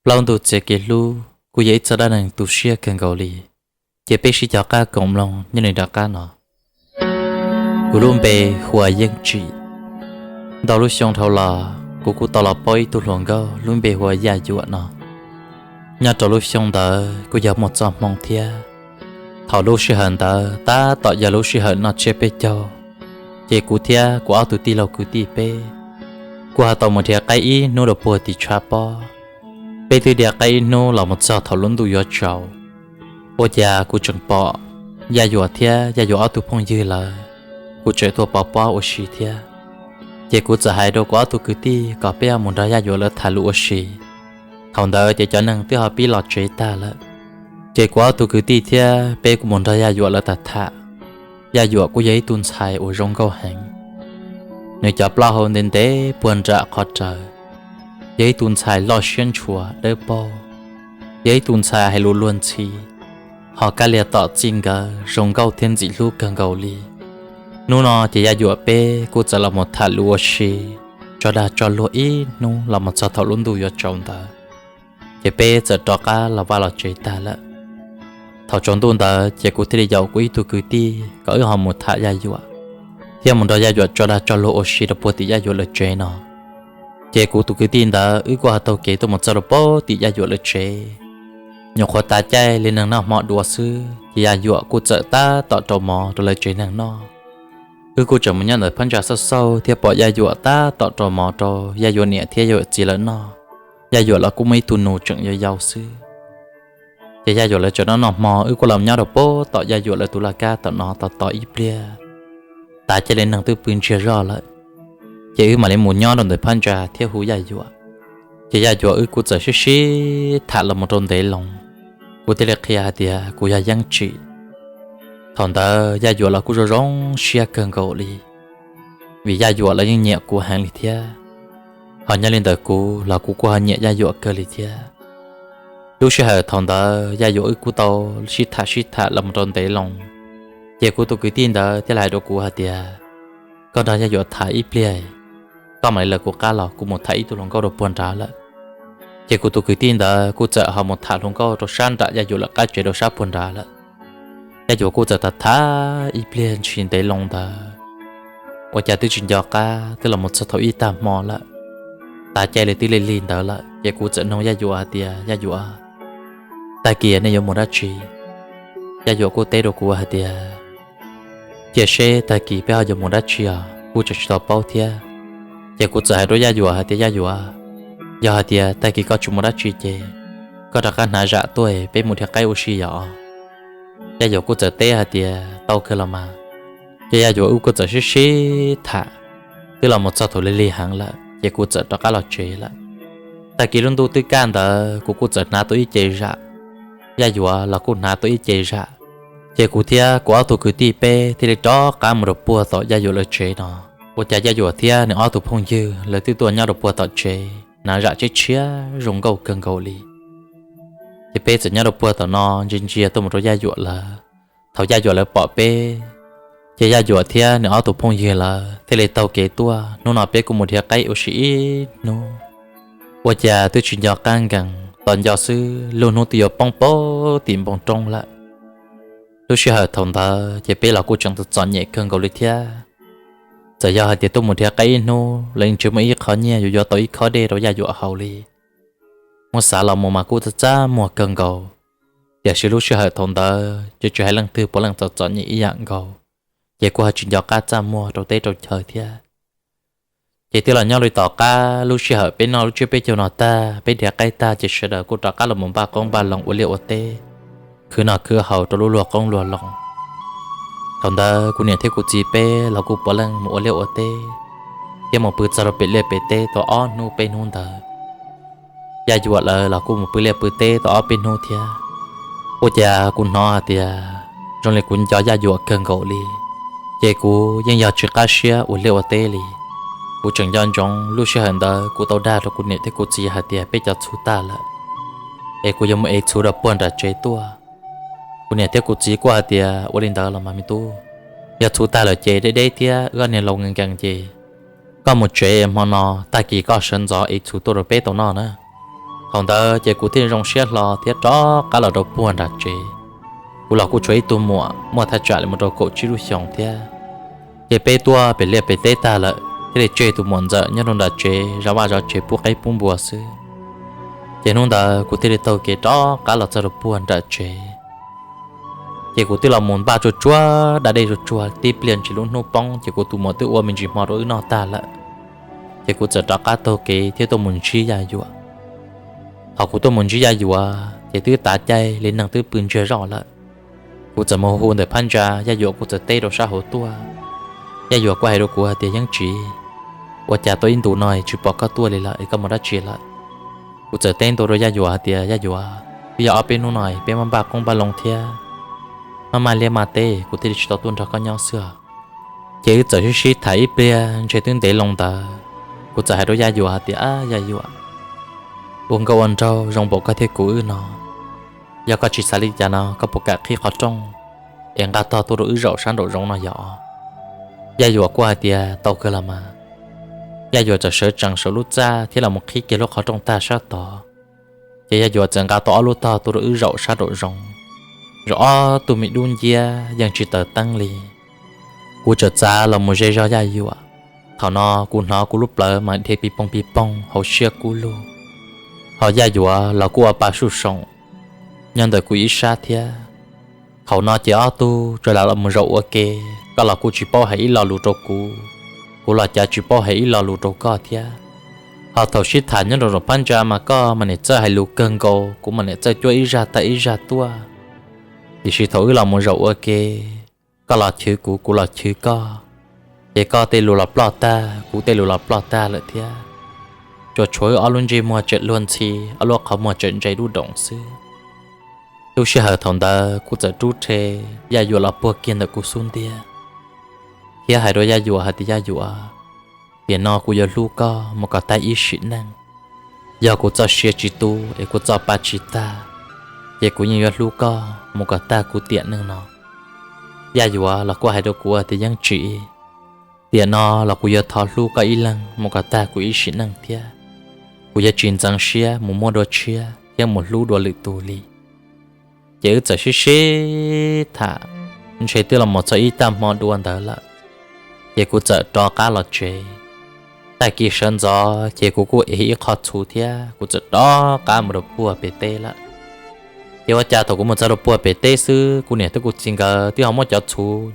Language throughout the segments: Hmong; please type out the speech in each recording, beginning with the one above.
Plaub ntug txiav kev hlub kuj yog ib txoj dab neeg tu siab kawg nkaus li, ces peb sib cog qab koom mloog nyob li nram qab no. Kuv lub npe hu ua Yeej Tsim. Ntau lub xyoo dhau los kuv kuj tau los paub ib tug hluas nkauj lub npe hu ua Yaj Yuam no. Nyob rau lub xyoo ntawd kuj yog muaj txoj hmoo thiab. Thaum lub sij hawm ntawd tab tom yog lub sij hawm noj tsiab peb caug, ces kuv thiab kuv ob tug tij laug kwv tij peb kuj ho tau mus dhia qaib ib hnub rau puag tim tshav pob. Peb twb dhia qaib ib hnub los mus txog thaum lub ntuj yuav tsaus, ua cas kuv tseem pom Yaj Yuam thiab Yaj Yuam ob tug phooj ywg lawv kuj tseem tuaj pov pob ua si thiab. Ces kuv txawm hais rau kuv ob tug kwv tij kom peb ho mus nrog Yaj Yuam lawv tham lus ua si. Thaum ntawd ces cov neeg twb ho pib los tsev tag lawm, ces kuv ob tug kwv tij thiab peb kuj mus nrog Yaj Yuam lawv tham tham. Yaj Yuam kuj yog ib tug ntxhais uas zoo nkauj heev. Nws cov plaub hau ntev ntev puag nram qhov raws, yog ib tug ntxhais loj siab ntshua dawb paug, yog ib tug ntxhais hais lus luag ntxhi, ho kab liag tom txij nkawm zoo nkauj thiab ntxim hlub kawg nkaus li. Hnub no ces Yaj Yuam peb kuj txawm los mus tham lus ua si, tso dag tso luag ib hnub los mus txog thaum lub ntuj yuav tsaus ntawd, ces peb txawm rov qab los vaj los tsev tag lawm. Thaum tsaus ntuj ntawd ces kuv thiaj li yaum kuv ib tug kwv tij kom wb ho mus tham Yaj Yuam, thiab mus nrog Yaj Yuam tso dag tso luag ua si rau puag tim Yaj Yuam lawv tsev no. Ces kuv tus kwv tij ntawd wb kuj ho taug kev tuaj mus txog rau puag tim Yaj Yuam lawv tsev. Nyuam qhuav tas caij li neeg noj hmo dua xwb ces Yaj Yuam kuj txawm tab tom rau mov rau lawv tsev neeg noj. Wb kuj tseem mus nyob ntawm phab ntsa xauj xauj thiab pom Yaj Yuam tab tom rau mov rau Yaj Yuam niam thiab Yaj Yuam txiv lawv noj. Yaj Yuam los kuj muaj ib tug nus tseem yau yau xwb. Ces Yaj Yuam lawv tseem noj noj hmo, wb kuj los nyob rau puag tom Yaj Yuam lawv tus laj kab tom no tos tos ib pliag, tas caij li neeg twb pw ntsiag zog lawm, ces wb mam li mus nyob rau ntawm phab ntsa thiab hu Yaj Yuam. Ces Yaj Yuam wb kuj txawm sib sib tham los mus rau ntev loo. Kuv thiaj li qhia hais tias kuv yog Yeej Tsim. Thaum ntawd Yaj Yuam los kuj zoo zoo siab kawg nkaus li, vim Yaj Yuam los yeej nyiam kuv heev li thiab. Ho nyob li ntawm kuv los kuv kuj ho nyiam Yaj Yuam kawg li thiab. Lub sij hawm thaum ntawd Yaj Yuam wb kuj tau sib tham sib tham los mus rau ntev loo, ces kuv tus kwv tij ntawd thiaj li hais rau kuv hais tias, koj nrog Yaj Yuam tham ib pliag, koj mam li lawv kuv qab los kuv mus tham ib tug hluas nkauj rau puag nrad lawm. Ces kuv tus kwv tij ntawd kuj txawm ho mus tham hluas nkauj rau sab nram Yaj Yuam lawv qab tsev rau sab puag nrad lawm. Yaj Yuam kuj txawm tham tham ib pliag ntshis ntev loo ntawd, ua cas twb tsis nco qab twb los mus txog thaum ib tag hmo lawm, tas caij li twb lig lig ntawd lawm. Ces kuv txawm nug Yaj Yuam hais tias, Yaj Yuam, tag kis nej yuav mus dab tsi? Yaj Yuam kuj teb rau kuv hais tias, cia seb tag kis peb ho yuav mus dab tsi os, kuj tseem tsis tau paub thiab. Ces kuv txawm hais rau Yaj Yuam hais tias, Yaj Yuam, yog hais tias tag kis koj tsis mus dab tsi ces koj rov qab hnav zam tuaj peb mus dhia qaib ua si yom. Yaj Yuam kuj txawm teb hais tias, tau kawg los mas. Ces Yaj Yuam wb kuj txawm sib sib tham, twb los mus txog thaum lig lig heev lawm ces kuv txawm rov qab los tsev lawm. Tag kis lub ntuj twb kaj ntawd kuv kuj txawm hnav tau ib ce zam, Yaj Yuam los kuj hnav tau ib ce zam, ces kuv thiab kuv ob tug kwv tij peb thiaj li rov qab mus rau puag tom Yaj Yuam lawv tsev no. Ua cas Yaj Yuam thiab nws ob tug phooj ywg lawv twb tuaj nyob rau puag tom tsev hnav zam tshiab tshiab zoo nkauj kawg nkaus li. Ces peb txawm nyob rau puag tom no ntsia ntsia tuaj mus rau Yaj Yuam lawv. Thaum Yaj Yuam lawv pom peb, ces Yaj Yuam thiab nws ob tug phooj ywg lawv thiaj li taug kev tuaj. Hnub no peb kuj mus dhia qaib ua si ib hnub, ua cas twb tsis nco qab nkees, tos nco xwb lub hnub twb yuav poob puag tim npoo roob lawm. Lub sij hawm thaum ntawd ces peb los kuj tseem txom txom nyem kawg nkaus li thiab. Txawm yog hais tias tuaj mus dhia qaib ib hnub los yeej tsis muaj ib qho nyiaj yuav yuav tau ib khob dej rau Yaj Yuam haus li. Muab xav los mus mas kuj txaj txaj muag kawg nkaus, tiam sis lub sij hawm thaum ntawd ces tsis hais leej twg puav leej txom txom nyem ib yam nkaus, ces kuj ho tsis nco qab txaj muag rau teb rau chaw thiab. Ces twb los nyob li tom qab lub sij hawm peb noj lub tsiab peb caug no tag, peb dhia qaib tag ces sawv daws kuj rov qab los mus npaj qoob npaj loo ua liaj ua teb, khwv noj khwv haus rau lub luag qoob luag loo. Thaum ntawd kuv niam thiab kuv txiv peb los kuj puav leej mus ua liaj ua teb, thiab mus pw txog rau pem liaj pem teb tau ob hnub peb hnub ntawd. Yaj Yuam lawv los kuj mus pw liaj pw teb tau ob peb hnub thiab. Ua cas kuv hnov hais tias zoo li kuv nco Yaj Yuam kawg nkaus li, ces kuv yeej yog tsis qab siab ua liaj ua teb li. Kuv tseem nco ntsoov lub sij hawm ntawd kuv tau dag rau kuv niam thiab kuv txiv hais tias peb cov txhuv tag lawm, es kuv yuav mus ev txhuv rau puag nram tsev tuaj. Kuv niam thiab kuv txiv kuj hais tias ua li ntawd los mas me tub, yog txhuv tag lawm ces deb deb thiab wb ob niag laus nkees nkees ces koj mus tsev hmo no, tag kis koj sawv ntxov ev txhuv tuaj rau peb tau noj na. Thaum ntawd ces kuv thiaj zoo siab hlo thiab rov qab los rau puag nram tsev. Kuv los kuj tshuav ib tug muam muaj thaj tsam li mus rau kaum tsib lub xyoos thiab. Ces peb tuaj pem liaj pem teb tag lawm thiaj li tseg tus muam ntxawm nyob rau nram tsev zov vaj zov tsev pub qaib pub npua xwb. Ces hnub ntawd kuv thiaj li taug kev rov qab los txog rau puag nram tsev. Ces kuv twb los mus npaj tsuag tsuag da dej tsuag tsuag tib pliag ntsis lub hnub poob ces kuv tus muam twb ua me ntsis hmo rau wb noj tag lawm. Ces kuv txawm rov qab taug kev thiab tuaj mus ntsib Yaj Yuam. Thaum kuv tuaj mus ntsib Yaj Yuam ces twb tav caij li neeg twb pw ntsiag zoj lawm. Kuv txawm mus hu ntawm phab ntsa, Yaj Yuam kuj txawm teb rau sab hauv tuaj. Yaj Yuam kuj hais rau kuv hais tias, Yeeb Tsim, ua cas tau ib ntus no tsis pom koj tuaj li lawm es koj mus dab tsi lawm? Kuv txawm teb ntua rau Yaj Yuam hais tias, Yaj Yuam, twb yog ob peb hnub no peb muab npaj qoob npaj loo thiab maj maj liab maj teb kuv thiaj li tsis tau tuaj nrog koj nyob xwb os. Ces wb txawm sib sib tham ib pliag ntshe twb ntev loo ntawd, kuv txawm hais rau Yaj Yuam hais tias, Yaj Yuam, ua nkauj ua nraug zoo npaum koj thiab kuv wb no, yog koj tsis xav li cas no koj puas kam qhib qhov rooj es nqa tog tuaj rau wb zaum sab nraum zoov no yom? Yaj Yuam kuj hais tias, Tau kawg los mas. Yaj Yuam txawm sawv tsees saum lub txaj thiab los mus qhib kiag lub qhov rooj tag sab tod. Ces Yaj Yuam txawm nqa tau ob lub tog tuaj rau wb zaum sab nraum zoov. Zaum ob tug me dub nciab yeej tsis taws teeb li. Kuv txawm txav los mus ze zog Yaj Yuam. Thaum no kuv hnov kuv lub plawv mas dhia pis poog pis poog hauv siab kub lug. Ho Yaj Yuam los kuj ua pa suj soom nyob ntawm kuv ib sab thiab. Thaum no ces ob tug tsuas lam los mus zaum ua ke, koj los kuj tsis paub hais ib lo lus rau kuv, kuv los cav tsis paub hais ib lo lus rau koj thiab. Ho thaum sib tham nyob rau saum phab ntsa mas koj mas niam txawj hais lus kawg nkaus, kuv mas niam txawj cuab ib zaj tag ib zaj tuaj. Tiam sis thaum wb los mus zaum ua ke, koj los chwv kuv, kuv los chwv koj, ces koj tej lus los ploj tag, kuv tej lus los ploj tag lawm thiab. Tsuas tshuav wb ob lub ntsej muag tseem luag ntxhi, ob lub qhov muag tseem ntse dub doom xwb. Lub sij hawm thaum ntawd kuv txawm rub rhe Yaj Yuam los puag kiag ntawm kuv xub ntiag, thiab hais rau Yaj Yuam hais tias, Yaj Yuam, tiam no kuv yuav hlub koj mus kom tag ib sim neej. Yog kuv txoj sia tsis tu es kuv txoj pa tsis tag, ces kuv yeej yuav hlub koj mus kom tag kuv tiam neej no. Yaj Yuam los kuj hais rau kuv tias, Yeeb Tsim, tiam no los kuv yuav thov hlub koj ib leeg mus kom tag kuv ib sim neej thiab. Kuv yuav tsis ntxeev siab mus muaj dua tshiab thiab mus hlub dua lwm tus li. Ces wb txawm sib sib tham, ntshe twb los mus txog ib tag hmo dua ntawd lawm, ces kuv txawm rov qab los tsev. Tag kis sawv ntxov ces kuv kuj ev ib qho txhuv thiab kuv txawm rov qab mus rau puag pem teb lawm. Ces ua cas thaum kuv mus txog rau puag pem teb xwb, kuv niam thiab kuv txiv nkawd twb ho muab cov txhuv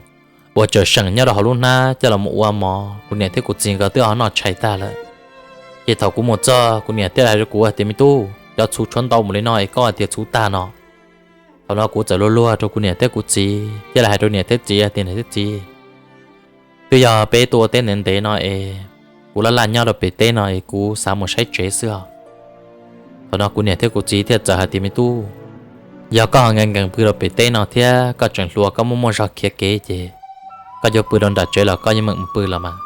uas tseem seem nyob rau hauv lub hnab coj los mus ua mov, kuv niam thiab kuv txiv nkawd twb ho noj tshais tag lawm. Ces thaum kuv mus txog, kuv niam thiaj hais rau kuv tias, Me tub, cov txhuv tshuav ntau mus li no es koj hais tias txhuv tag no. Thaum no kuv txawm luag luag rau kuv niam thiab kuv txiv, thiaj li hais rau niam thiab txiv tias, Niam thiab txiv, twb yog peb tuaj ua teb ntev ntev no es kuv laj laj nyob rau pem teb no es kuv xav mus saib tsev xwb os. Thaum no kuv niam thiab kuv txiv thiaj txawm hais tias, Me tub, yog koj ho nkees nkees pw rau pem teb no thiab koj tseem hluas koj muaj muaj zog khiav kev ces koj yuav pw rau nram tsev los koj yeej meem mus pw los mas.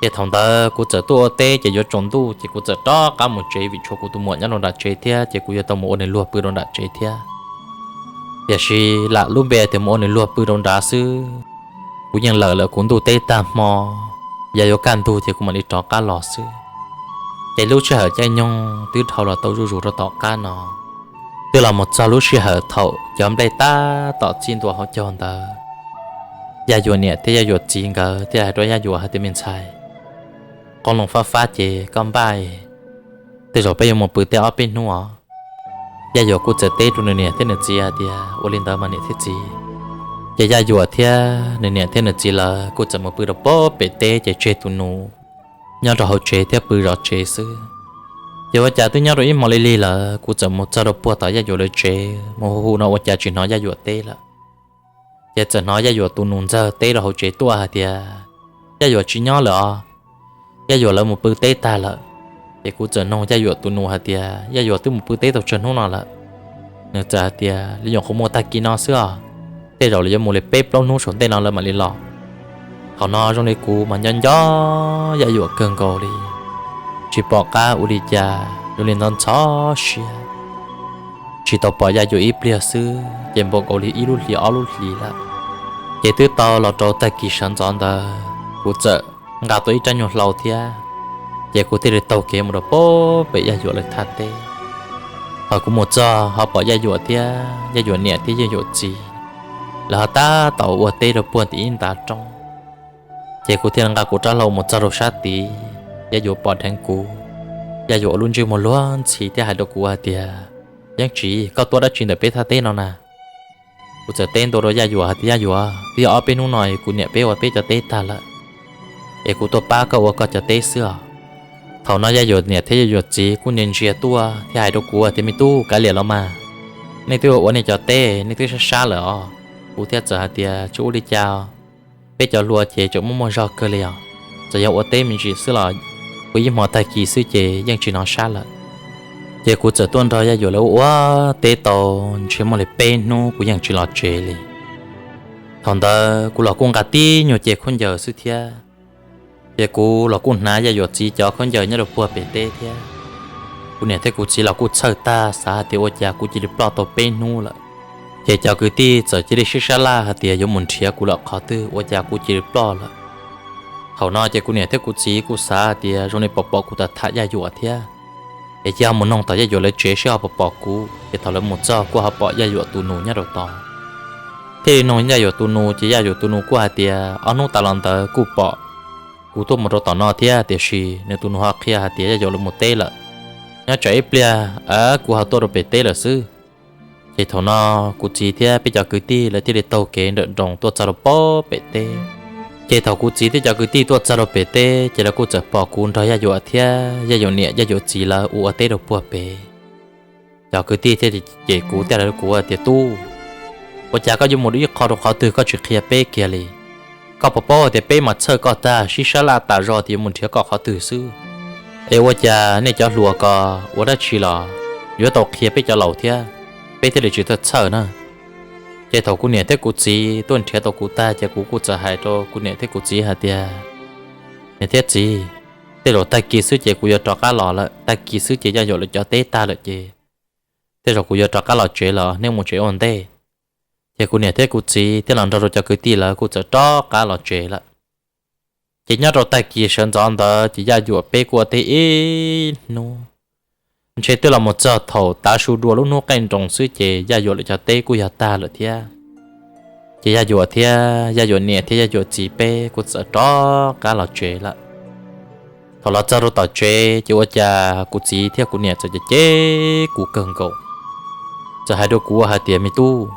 Ces thaum ntawd kuv txawm tuaj ua teb ces yuav tsaus ntuj ces kuv txawm rov qab mus tsev vim tshuav kuv tus muam nyob rau nram tsev thiab ces kuv yuav tau mus ua nws luag pw rau nram tsev thiab. Tiam sis lam lub npe tias mus ua nws luag pw rau nrad xwb, kuv yeej lawm lawm kuv ntuj teb tag hmo, yog yuav kaj ntug ces kuv mam li rov qab los xwb. Ces lub sij hawm caij nyoog twb dhau los tau zuj zus rau tom qab no, twb los mus txog lub sij hawm thaum cov nplej tab tom txij ntua hauv caug ntawd, Yaj Yuam niam thiab Yaj Yuam txiv nkawd thiaj hais rau Yaj Yuam hais tias, Me ntxhais, qoob loo fab fab ces koj npaj, tej zaum peb yuav mus pw tej ob peb hnub os. Yaj Yuam kuj txawm teb rau nws niam thiab nws txiv hais tias, Ua li ntawd mas niam thiab txiv. Ces Yaj Yuam thiab nws niam thiab nws txiv lawv kuj txawm mus pw rau puag pem teb ces tseg tus nus nyob rau hauv tsev thiab pw zov tsev xwb. Ces ua cas twb nyob rau ib hmo li lig lawm kuv txawm mus txog rau puag tom Yaj Yuam lawv tsev mus hu hu no ua cas tsis hnov Yaj Yuam teb lawm. Ces txawm hnov Yaj Yuam tus nus ntxawg teb rau hauv tsev tuaj hais tias, Yaj Yuam tsis nyob lawm os, Yaj Yuam lawv mus pw teb tag lawm. Ces kuv txawm noog Yaj Yuam tus nus hais tias, Yaj Yuam twb mus pw teb tau tsawg hnub no lawm? Nws txawm hais tias, Li nyuam qhuav mus tag kis no xwb os, tej zaum li yuav mus li peb plaub hnub saum ntej no lawv mam li los. Thaum no zoo li kuv mas nco nco Yaj Yuam kawg nkaus li, tsis pom qab ua li cas, zoo li ntxhov ntxhov siab. Tsis tau pom Yaj Yuam ib pliag xwb ces npaum nkaus li ib lub hlis ob lub hlis lawm. Ces twb tau los rau tag kis sawv ntxov ntawd kuv txawm nqa tau ib rab nyuag hlau thiab, ces kuv thiaj li taug kev mus rau puag pem Yaj Yuam lawv thaj teb. Thaum kuv mus txog ho pom Yaj Yuam thiab Yaj Yuam niam thiab Yaj Yuam txiv, lawv ho tab tom ua teb rau puag tim ib ntav roob. Ces kuv thiaj nqa kuv rab hlau mus txog rau sab tid, Yaj Yuam pom dheev kuv. Yaj Yuam ua lub ntsej muag luag ntxhi thiab hais rau kuv hais tias, Yeej Tsis, koj tuaj dab tsi ntawm peb thaj teb no na? Kuv txawm teb ntua rau Yaj Yuam hais tias, Yaj Yuam, twb yog ob peb hnub no kuv niam peb ua peb cov teb tag lawm, es kuv tuaj pab koj ua koj cov teb xwb os. Thaum no Yaj Yuam niam thiab Yaj Yuam txiv kuj ntsia ntsia tuaj thiab hais rau kuv tias, Me tub, kav liam los mas, nej twb ua nej cov teb, nej twb sab sab lawm os. Kuv thiaj txawm hais tias, Tsis ua li cas, peb cov hluas ces tseem muaj muaj zog kawg li os. Txawm yog ua teb me ntsis xwb los kuv ib hmo tag kis xwb ces yeej tsis hnov sab lawm. Ces kuv txawm tuaj nrog Yaj Yuam lawv ua teb tau ntshe muaj li peb hnub kuv yeej tsis los tsev li. Thaum ntawd kuv los kuj nqa tib nyuag cev khaub ncaws xwb thiab, ces kuv los kuj hnav Yaj Yuam txiv cov khaub ncaws nyob rau puag pem teb thiab. Kuv niam thiab kuv txiv los kuj txhawj tag xav hais tias ua cas kuv cia li ploj tau peb hnub lawm. Ces cov kwv tij txawm cia li sib sab laj hais tias yuav mus nrhiav kuv lawm qhov twg ua cas kuv cia li ploj lawm. Thaum no ces kuv niam thiab kuv txiv kuj xav hais tias zoo li pom pom kuv tham tham Yaj Yuam thiab, es cia ho mus noog tom Yaj Yuam lawv tsev seb ho pom pom kuv. Ces thaum lawv mus txog kuj ho pom Yaj Yuam tus nus nyob rau tod. Thiaj li noog Yaj Yuam tus nus, ces Yaj Yuam tus nus kuj hais tias ob hnub tas los ntawd kuj pom kuv tuaj mus rau tom no thiab, tiam sis nws tus nus ho qhia hais tias Yaj Yuam lawv mus teb lawm, nyob tsam ib pliag kuv ho tuaj rau pem teb lawm xwb. Ces thaum no kuv txiv thiab peb cov kwv tij lawv thiaj li taug kev nrawm nroos tuaj txog rau pem teb. Ces thaum kuv txiv thiab cov kwv tij tuaj txog rau pem teb ces lawv kuj txawm pom kuv nrog Yaj Yuam thiab Yaj Yuam niam Yaj Yuam txiv lawv ua ua teb rau puag pem. Cov kwv tij thiaj cem kuv thiab hais rau kuv tias, Tub, ua cas koj yuav mus ib qho rau qhov twg koj tsis qhia peb kiag li? Koj puas paub tias peb mas txhawj koj tag, sib sab laj tas zog tias yuav mus nrhiav koj qhov twg xwb. Es ua cas nej cov hluas ko ua dab tsi los yuav tau qhia peb cov laus thiab, peb thiaj li tsis txhawj txhawj na? Ces thaum kuv niam thiab kuv txiv tuaj nrhiav tau kuv tag ces kuv kuj txawm hais rau kuv niam thiab kuv txiv hais tias, Niam thiab txiv, tej zaum tag kis xwb ces kuv yuav rov qab los lawm, tag kis xwb ces Yaj Yuam lawv cov teb tag lawm ces tej zaum kuv yuav rov qab los tsev lawm, nej mus tsev ua ntej. Ces kuv niam thiab kuv txiv thiaj los nrog rau cov kwv tij lawv kuj txawm rov qab los tsev lawm. Ces nyob rau tag kis sawv ntxov ntawd ces Yaj Yuam peb kuj ua teb ib hnub, ntshe twb los mus txog thaum tav su dua lub hnub qaij nroos xwb ces Yaj Yuam lawv cov teb kuj yog tag lawm thiab. Ces Yaj Yuam thiab Yaj Yuam niam thiab Yaj Yuam txiv peb kuj txawm rov qab los tsev lawm. Thaum los txog rau tom tsev ces ua cas kuv txiv thiab kuv niam txawm cem cem kuv kawg nkaus, txawm hais rau kuv hais tias, Me tub,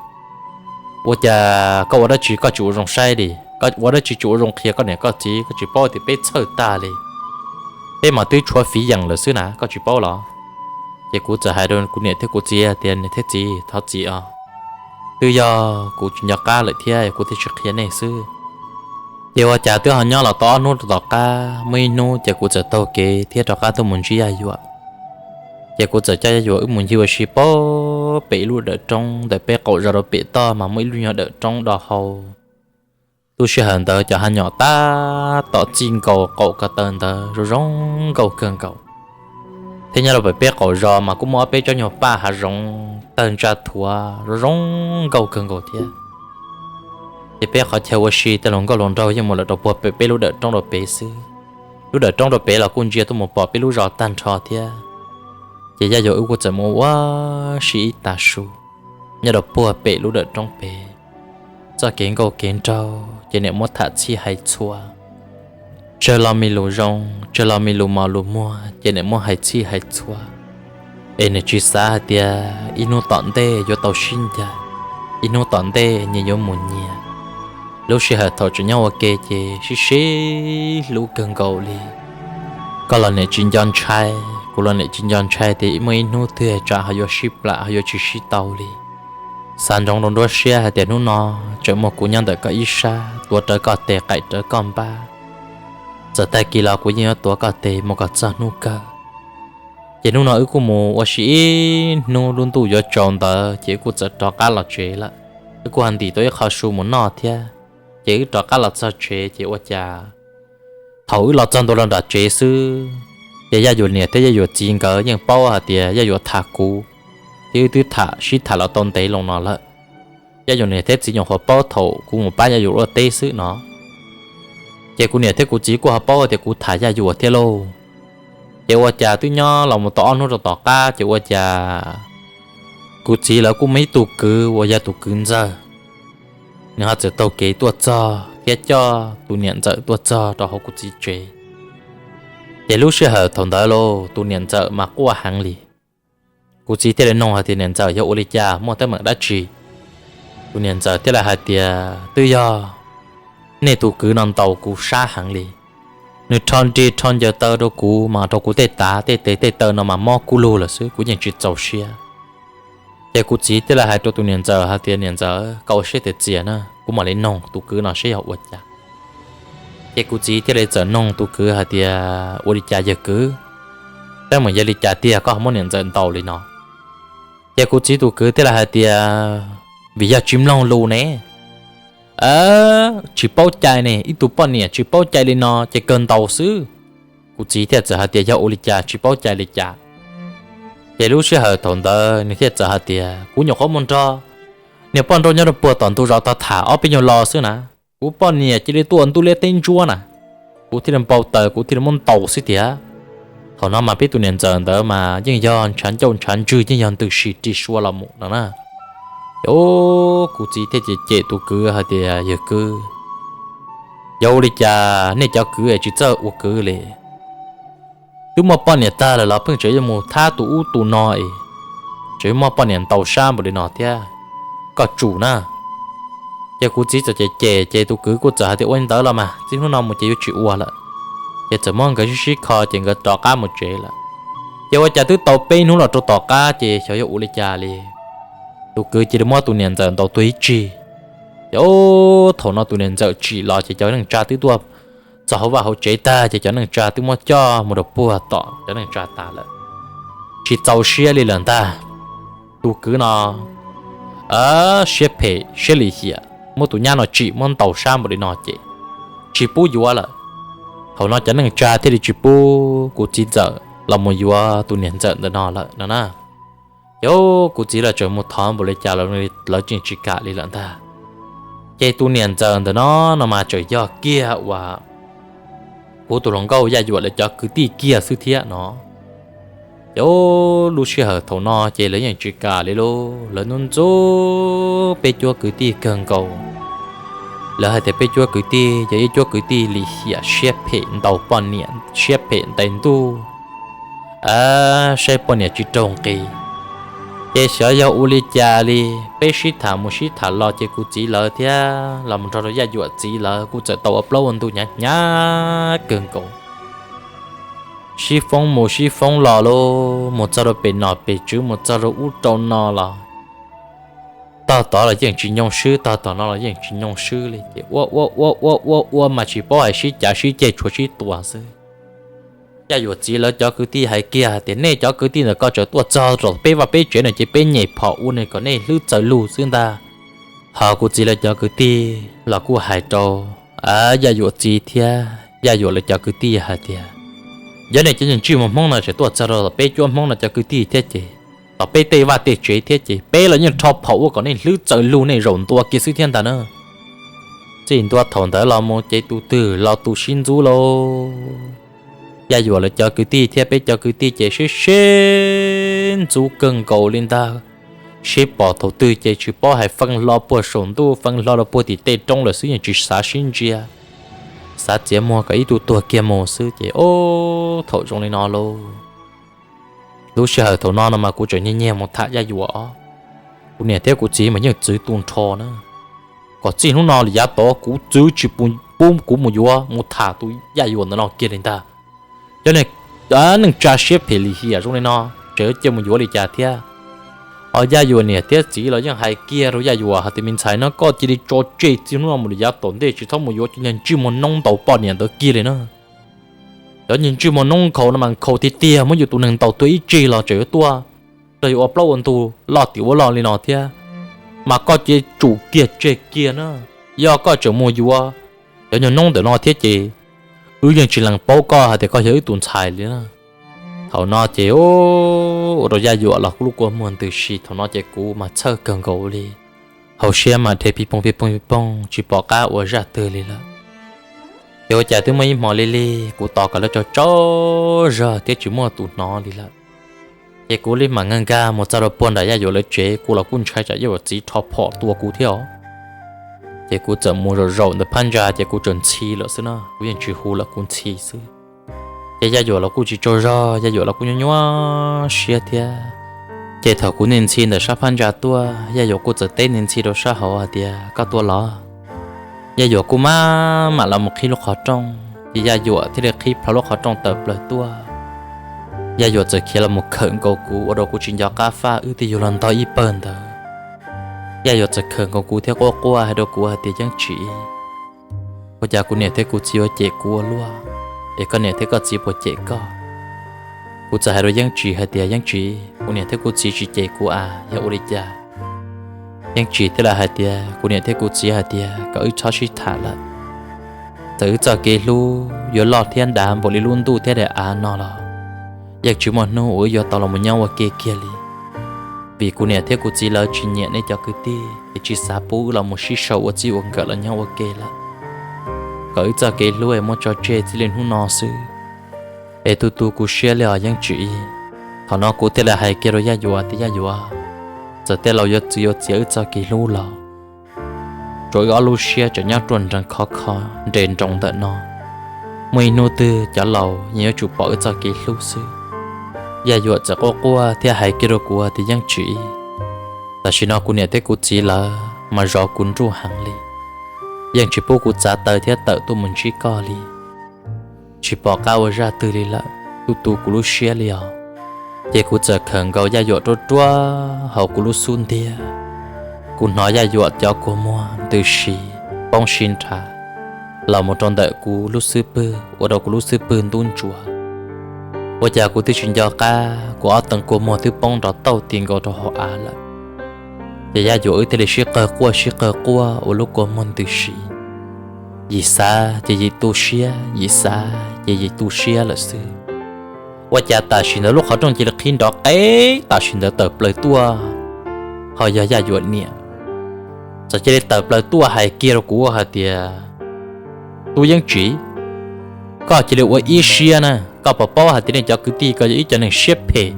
ua cas koj ua dab tsi koj tsis ua zoo saib li, koj ua dab tsi tsis ua zoo qhia koj niam koj txiv, koj tsis paub tias peb txhawj tag li, peb mas twb tshuav fiv yeem lawm xwb na, koj tsis paub los? Ces kuv txawm hais rau kuv niam thiab kuv txiv tias, Niam thiab txiv, thov txim os, twb yog kuv tsis nco qab lawm thiab kuv thiaj tsis qhia nej xwb. Ces ua cas twb ho nyob los tau ob hnub rau tom qab, muaj ib hnub ces kuv txawm taug kev thiab rov qab tuaj mus ntsib Yaj Yuam. Ces kuv txawm coj Yaj Yuam wb mus ncig ua si pem ib lub dawm roob ntawm peb qaum zos rau pem toj mas muaj ib lub nyuag dawm roob do hau. Lub sij hawm ntawd cov hav nyom tab tom txij nkaus qaum ko taw ntawd zoo zoo nkauj kawg nkaus, thiab nyob rau pem peb qaum zos mas kuj muaj ob peb tsob nyuag paj hav zoov tawg ntsa thuav zoo zoo nkauj kawg nkaus thiab. Ces peb qhov chaw ua si tej hluas nkauj hluas nraug yeej mus lawm rau puag pem peb lub dawm roob rau pem xwb. Lub dawm roob rau pem los kuj ntsia tuaj mus pom peb lub zos tag nrho thiab. Ces Yaj Yuam wb kuj txawm mus ua si ib tag su nyob rau puag pem lub dawm roob pem. Txoj kev nkauj kev nraug ces niam muab tham txhij hais txhua, tsawg lo me lus zoo, tsawg lo me lus mos lus muag ces niam muab hais txhij hais txhua. Es niam tsis xav hais tias ib hnub tom ntej yuav tau sib ncaim, ib hnub tom ntej nyias yuav mus nyias. Lub sij hawm thaum tseem nyob ua ke ces sib sib hlub kawg nkaus li. Koj los niam tsis nco ntshai, kuv los niam tsis nco ntshai tias muaj ib hnub twg tsam ho yuav sib plam ho yuav tsis sib tau li. Xav ntsoov rau nruab siab hais tias hnub no tseem muaj kuv nyob ntawm koj ib sab tuav rawv koj tes qaim rawv koj npab. Txawm tag kis los kuv yeej yuav tuav koj tes mus kom txog hnub kawg. Ces hnub no wb kuj mus ua si ib hnub, lub ntuj yuav tsaus ntawd ces wb kuj txawm rov qab los tsev lawm. Wb kuj ho ntim tau ib qho su mus noj thiab, ces wb rov qab los txog tsev ces ua cas thaum wb los txog ntua rau nram tsev xwb, ces Yaj Yuam niam thiab Yaj Yuam txiv nkawd yeej paub hais tias Yaj Yuam tham kuv, thiab wb twb tham sib tham los tau ntev loo no lawm. Yaj Yuam niam thiab txiv nyuam qhuav paub thaum kuv mus pab Yaj Yuam ua teb xwb no. Ces kuv niam thiab kuv txiv kuj ho paub tias kuv tham Yaj Yuam thiab lauj. Ces ua cas twb nyob los mus tau ob hnub rau tom qab ces ua cas Kuv txiv lawv kuj muaj ib tug kwv uas yog tus kwv ntxawg, nws ho txawm taug kev tuaj txog thiab coj tus niam ntxawm tuaj txog rau hauv kuv txiv tsev. Ces lub sij hawm thaum ntawd los tus niam ntxawm mas quaj heev li. Kuv txiv thiaj li nug hais tias, Niam ntxawm, yog ua li cas, muaj teeb meem dab tsi? Tus niam ntxawm thiaj li hais tias, Twb yog nej tus kwv no ntaus kuv sab heev li. Nws rho nrig rho ncaws taw rau kuv mas rau kuv tej tav tej tes tej taw no mas mob kub lug lawm xwb, kuv yeej tsis txaus siab. Ces kuv txiv thiaj li hais rau tus niam ntxawm hais tias, Niam ntxawm, koj ua siab txias txias na, kuv mam li nug tus kwv no seb yog ua cas. Ces kuv txiv thiaj li txawm nug tus kwv hais tias, Ua li cas yawg kwv, teeb meem yog li cas tiag koj ho muab niam ntxawm ntaus li no? Ces kuv txiv tus kwv thiaj li hais tias, Vim yog tsis mloog lus ne, tsis paub cai ne, ib tug poj niam tsis paub cai li no ces kawg ntaus xwb. Kuv txiv thiaj txawm hais tias, Yog ua li cas, tsis paub cai li cas? Ces lub sij hawm thaum ntawd nws thiaj txawm hais tias, Kuv nyuam qhuav mus nrog niag poj nrauj nyob rau puag tom ntug zos tog tham ob peb nyuag lo xwb na, kuv poj niam cia li tuaj ua ntuj liab teb ntsuab na, kuv thiaj li npau taws kuv thiaj li muab ntaus xwb tiag. Thaum no mas peb tus niam ntxawm ntawd mas yeej yog ntshav ncauj ntshav ntswg, yeej yog ntws si ri sua los mus no na. Ces kuv txiv thiaj cem cem tus kwv hais tias, Yawg kwv, yog ua li cas nej cov kwv es tsis txawj ua kwv li? Twb muaj poj niam tag lawm los pheej tseem yuav mus thab tus ub tus no es, tseem yuav muab poj niam ntaus sab npaum li no thiab, koj tsum na. Ces kuv txiv txawm cem cem ces tus kwv kuj txawm hais tias, Ua li ntawd los mas txij hnub no mus ces yuav tsis ua lawm. Ces txawm muab nkawd sib sib kho ces nkawd rov qab mus tsev lawm. Ces ua cas twb tau peb hnub los rau tom qab ces xyov yog ua li cas li, tus kwv cia li muab tus niam ntxawm ntaus tuag ib tsig. Ces thaum no tus niam ntxawm tsim los ces cov neej tsa twb tuaj txog hauv vaj hauv tsev tag ces cov neej tsa twb muab coj mus rau puag tom cov neej tsa tas lawm. Tsis txaus siab li lawm ntag, tus kwv no siab phem siab lim hiam, muab tus nyab no tsim muab ntaus sab npaum li no ces tsis pub yuav lawm. Thaum no cov neej tsa thiaj li tsis pub kuv txiv ntxawm los mus yuav tus niam ntxawm ntawm no lawm no na. Ces kuv txiv los tseem mus thov npaum li cas los lawv tseem tsis kam li lawm ntag. Ces tus niam ntxawm ntawm no no mas tseem yog kiag uas kuv tus hluas nkauj Yaj Yuam lawv cov kwv tij kiag xwb thiab no. Ces lub sij hawm thaum no ces lawv yeej tsis kam li lauj, lawv ntxub ntxub peb cuab kwv tij kawg nkaus. Lawv hais tias peb cuab kwv tij yog ib cuab kwv tij lim hiam siab phem ntaus poj niam siab phem ntais ntuj, saib poj niam tsis raug nqi. Ces xyov yog ua li cas li, peb sib tham mus sib tham los ces kuv txiv lawv thiab los mus nrog rau Yaj Yuam txiv lawv kuj txawm tau ua plaub ua ntug hnyav hnyav kawg nkaus. Sib foob mus sib foob los lauj, mus txog rau pem nom pem tswv mus txog rau ub rau no los tog tod los yeej tsis nyoo swb, tog tom no los yeej tsis nyoo swb li ces ua ua ua ua ua ua mas tsis paub hais sib cav sib ceg tshuav sib tua xwb. Yaj Yuam txiv lawv cov kwv tij hais kiag tias nej cov kwv tij ntawm ko tseem tuaj txog rau peb vaj peb tsev no ces peb nyem phom ua nws kom nej hlwb txawm lug xwb ntag. Ho kuv txiv lawv cov kwv tij los kuj hais rau Yaj Yuam txiv thiab Yaj Yuam lawv cov kwv tij hais tias yog nej cov ntsej muag Hmoob no tseem tuaj txog rau tom peb cuab Hmoob no cov kwv tij thiab ces tom peb tej vaj tej tsev thiab ces peb los yeej rho phom ua kom nej hlwb txawm lug nej zaum ntua kiag xwb thiab ntag na. Txij ntua thaum ntawd los mus ces tus twg los tus sib ntxub lauj. Yaj Yuam lawv cov kwv tij thiab peb cov kwv tij ces sib sib ntxub kawg nkaus li ntag. Sib pom thaum twg ces tsis paub hais feej hlo puag saum ntuj feej hlo rau puag tim tej roob lawm xwb, yeej tsis xav sib ntsia, xav txiav muag kom ib tug tuag kiag mus xwb ces o, thaum zoo li no lauj. Lub sij hawm thaum no no mas kuv tseem nyiag nyiag mus tham Yaj Yuam os. Kuv niam thiab kuv txiv mas yeej txwv tu nrho na, kom txij hnub no li yav tod kuv txwv tsis pub kuv mus yuav mus tham tus Yaj Yuam ntawm no kiag li ntag. Cov neej tsa siab phem lim hiam zoo li no tseem cia mus yuav li cas thiab. Ho Yaj Yuam niam thiab txiv los yeej hais kiag rau Yaj Yuam hais tias me ntxhais no koj cia li tso tseg, txij hnub no mus li yav tom ntej tsis txhob mus yuav cov niag ntsej muag noob ntaus poj niam ntawd kiag li na. Cov niag ntsej muag noob nkhaus no mas nkhaus tiag tiag, muab yus tus neeg ntaus tuag ib tsig los tseem yuav tuaj los yuav ua plaub ua ntug loj tim ua loj li no thiab, mas koj cia li tsum kiag tseg kiag na. Yog koj tseem mus yuav cov nyuag noob ntawm no thiab ces wb yeej tsis lees paub koj hais tias koj yog wb tus ntxhais li na. Thaum no ces ua rau Yaj Yuam los kuj lub kua muag ntws si, thaum no ces kuv mas txhawj kawg nkaus li, hauv siab mas dhia pij pooj pij pooj pij pooj tsis pom qab ua zaj twg li lawm. Ces ua cas twb muaj ib hmo li li kuv tos kom lawv tsaug tsaug zog thiab tsis muaj tus hnov li lawm. Ces kuv li mam nkag nkag mus txog rau puag nram Yaj Yuam lawv tsev, kuv los kuj ntshai tsam Yaj Yuam txiv rho phom tua kuv thiab os. Ces kuv txawm mus zaum zaum ntawm phab ntsa ces kuv tseem ntxhi lawm xwb na, kuv yeej tsis hu lawm, kuv ntxhi xwb. Ces Yaj Yuam los kuj tsis tsaug zog, Yaj Yuam los kuj nyuaj nyuaj siab thiab. Ces thaum kuv ntxhi ntxhi ntawm sab phab ntsa tuaj, Yaj Yuam kuj txawm teb ntxhi ntxhi rau sab hauv hais tias, Koj tuaj los? Yaj Yuam kuj maj mam los mus qhib lub qhov rooj, ces Yaj Yuam thiaj li qhib plho lub qhov rooj tawm plaws tuaj. Yaj Yuam txawm khiav los mus khawm nkaus kuv ua rau kuv tsis nco qab faj, wb twb yuav los ntog ib pawg ntawd. Yaj Yuam txawm khawm nkaus kuv thiab quaj quaj hais rau kuv hais tias, Yeej Tsim, ua cas kuv niam thiab kuv txiv yuav cem kuv ua luaj, es koj niam thiab koj txiv puas cem koj? Kuv txawm hais rau Yeej Tsim hais tias, Yeej Tsim, kuv niam thiab kuv txiv tsis cem kuv as, yog ua li cas? Yeej Tsim thiaj li hais tias, Kuv niam thiab kuv txiv hais tias kom wb txhob sib tham lawm. Txawm wb txoj kev hlub yuav loj thiab dav npaum li lub ntuj thiab daim av no los yeej tsis muaj hnub uas wb yuav tau los mus nyob ua ke kiag li, vim kuv niam thiab kuv txiv lawv tsis nyiam nej cov kwv tij es tsis xav pub wb los mus sib sau ua txij ua nkawm los nyob ua ke lawm. Kom wb txoj kev hlub es muab tso tseg txij li hnub no xwb, es tu tu kuv siab li os Yeej Tsim. Thaum no kuv thiaj li hais kiag rau Yaj Yuam tias, Yaj Yuam, txawm tej laus yuav txwv yuav txiav wb txoj kev hlub los tsuav wb ob lub siab tseem nyob ruaj nrees khov kho nres nroos ntawm no. Muaj ib hnub twg cov laus yeej yuav tsum pom wb txoj kev hlub xwb. Yaj Yuam txawm quaj quaj thiab hais kiag rau kuv tias, Yeej Tsim, tam sim no kuv niam thiab kuv txiv lawv mas zov kuv nruj heev li, yeej tsis pub kuv txav taw thiab tawm tuaj mus ntsib koj li. Tsis pom qab ua zaj twg li lawm, tu tu kuv lub siab li os. Ces kuv txawm khawm nkaus Yaj Yuam ruaj ruaj hauv kuv lub xub ntiag. Kuv hnov Yaj Yuam cov kua muag ntws si poob sib nrhav los mus rau ntawm kuv lub xub pwg, ua rau kuv lub xub pwg ntub ntsuav. Ua cas kuv twb tsis nco qab, kuv ob tee kua muag twb poob nrov tauj ti nkaus rau hauv av lawm. Ces Yaj Yuam wb thiaj li sib qawg quaj sib qawg quaj ua lub kua muag ntws si. Yim xav ces yim tu siab, yim xav ces yim tu siab lawm xwb. Ua cas tam sim ntawd lub qhov rooj cia li qhib nrov qeb, tam sim ntawd tawm plaws tuaj, ho yog Yaj Yuam niam. Txawm cia li tawm plaws tuaj hais kiag rau kuv hais tias, Tub Yeej Tsim, koj cia li ua ib siab na, koj puas paub hais tias nej cov kwv tij ko yog ib cov neeg siab phem,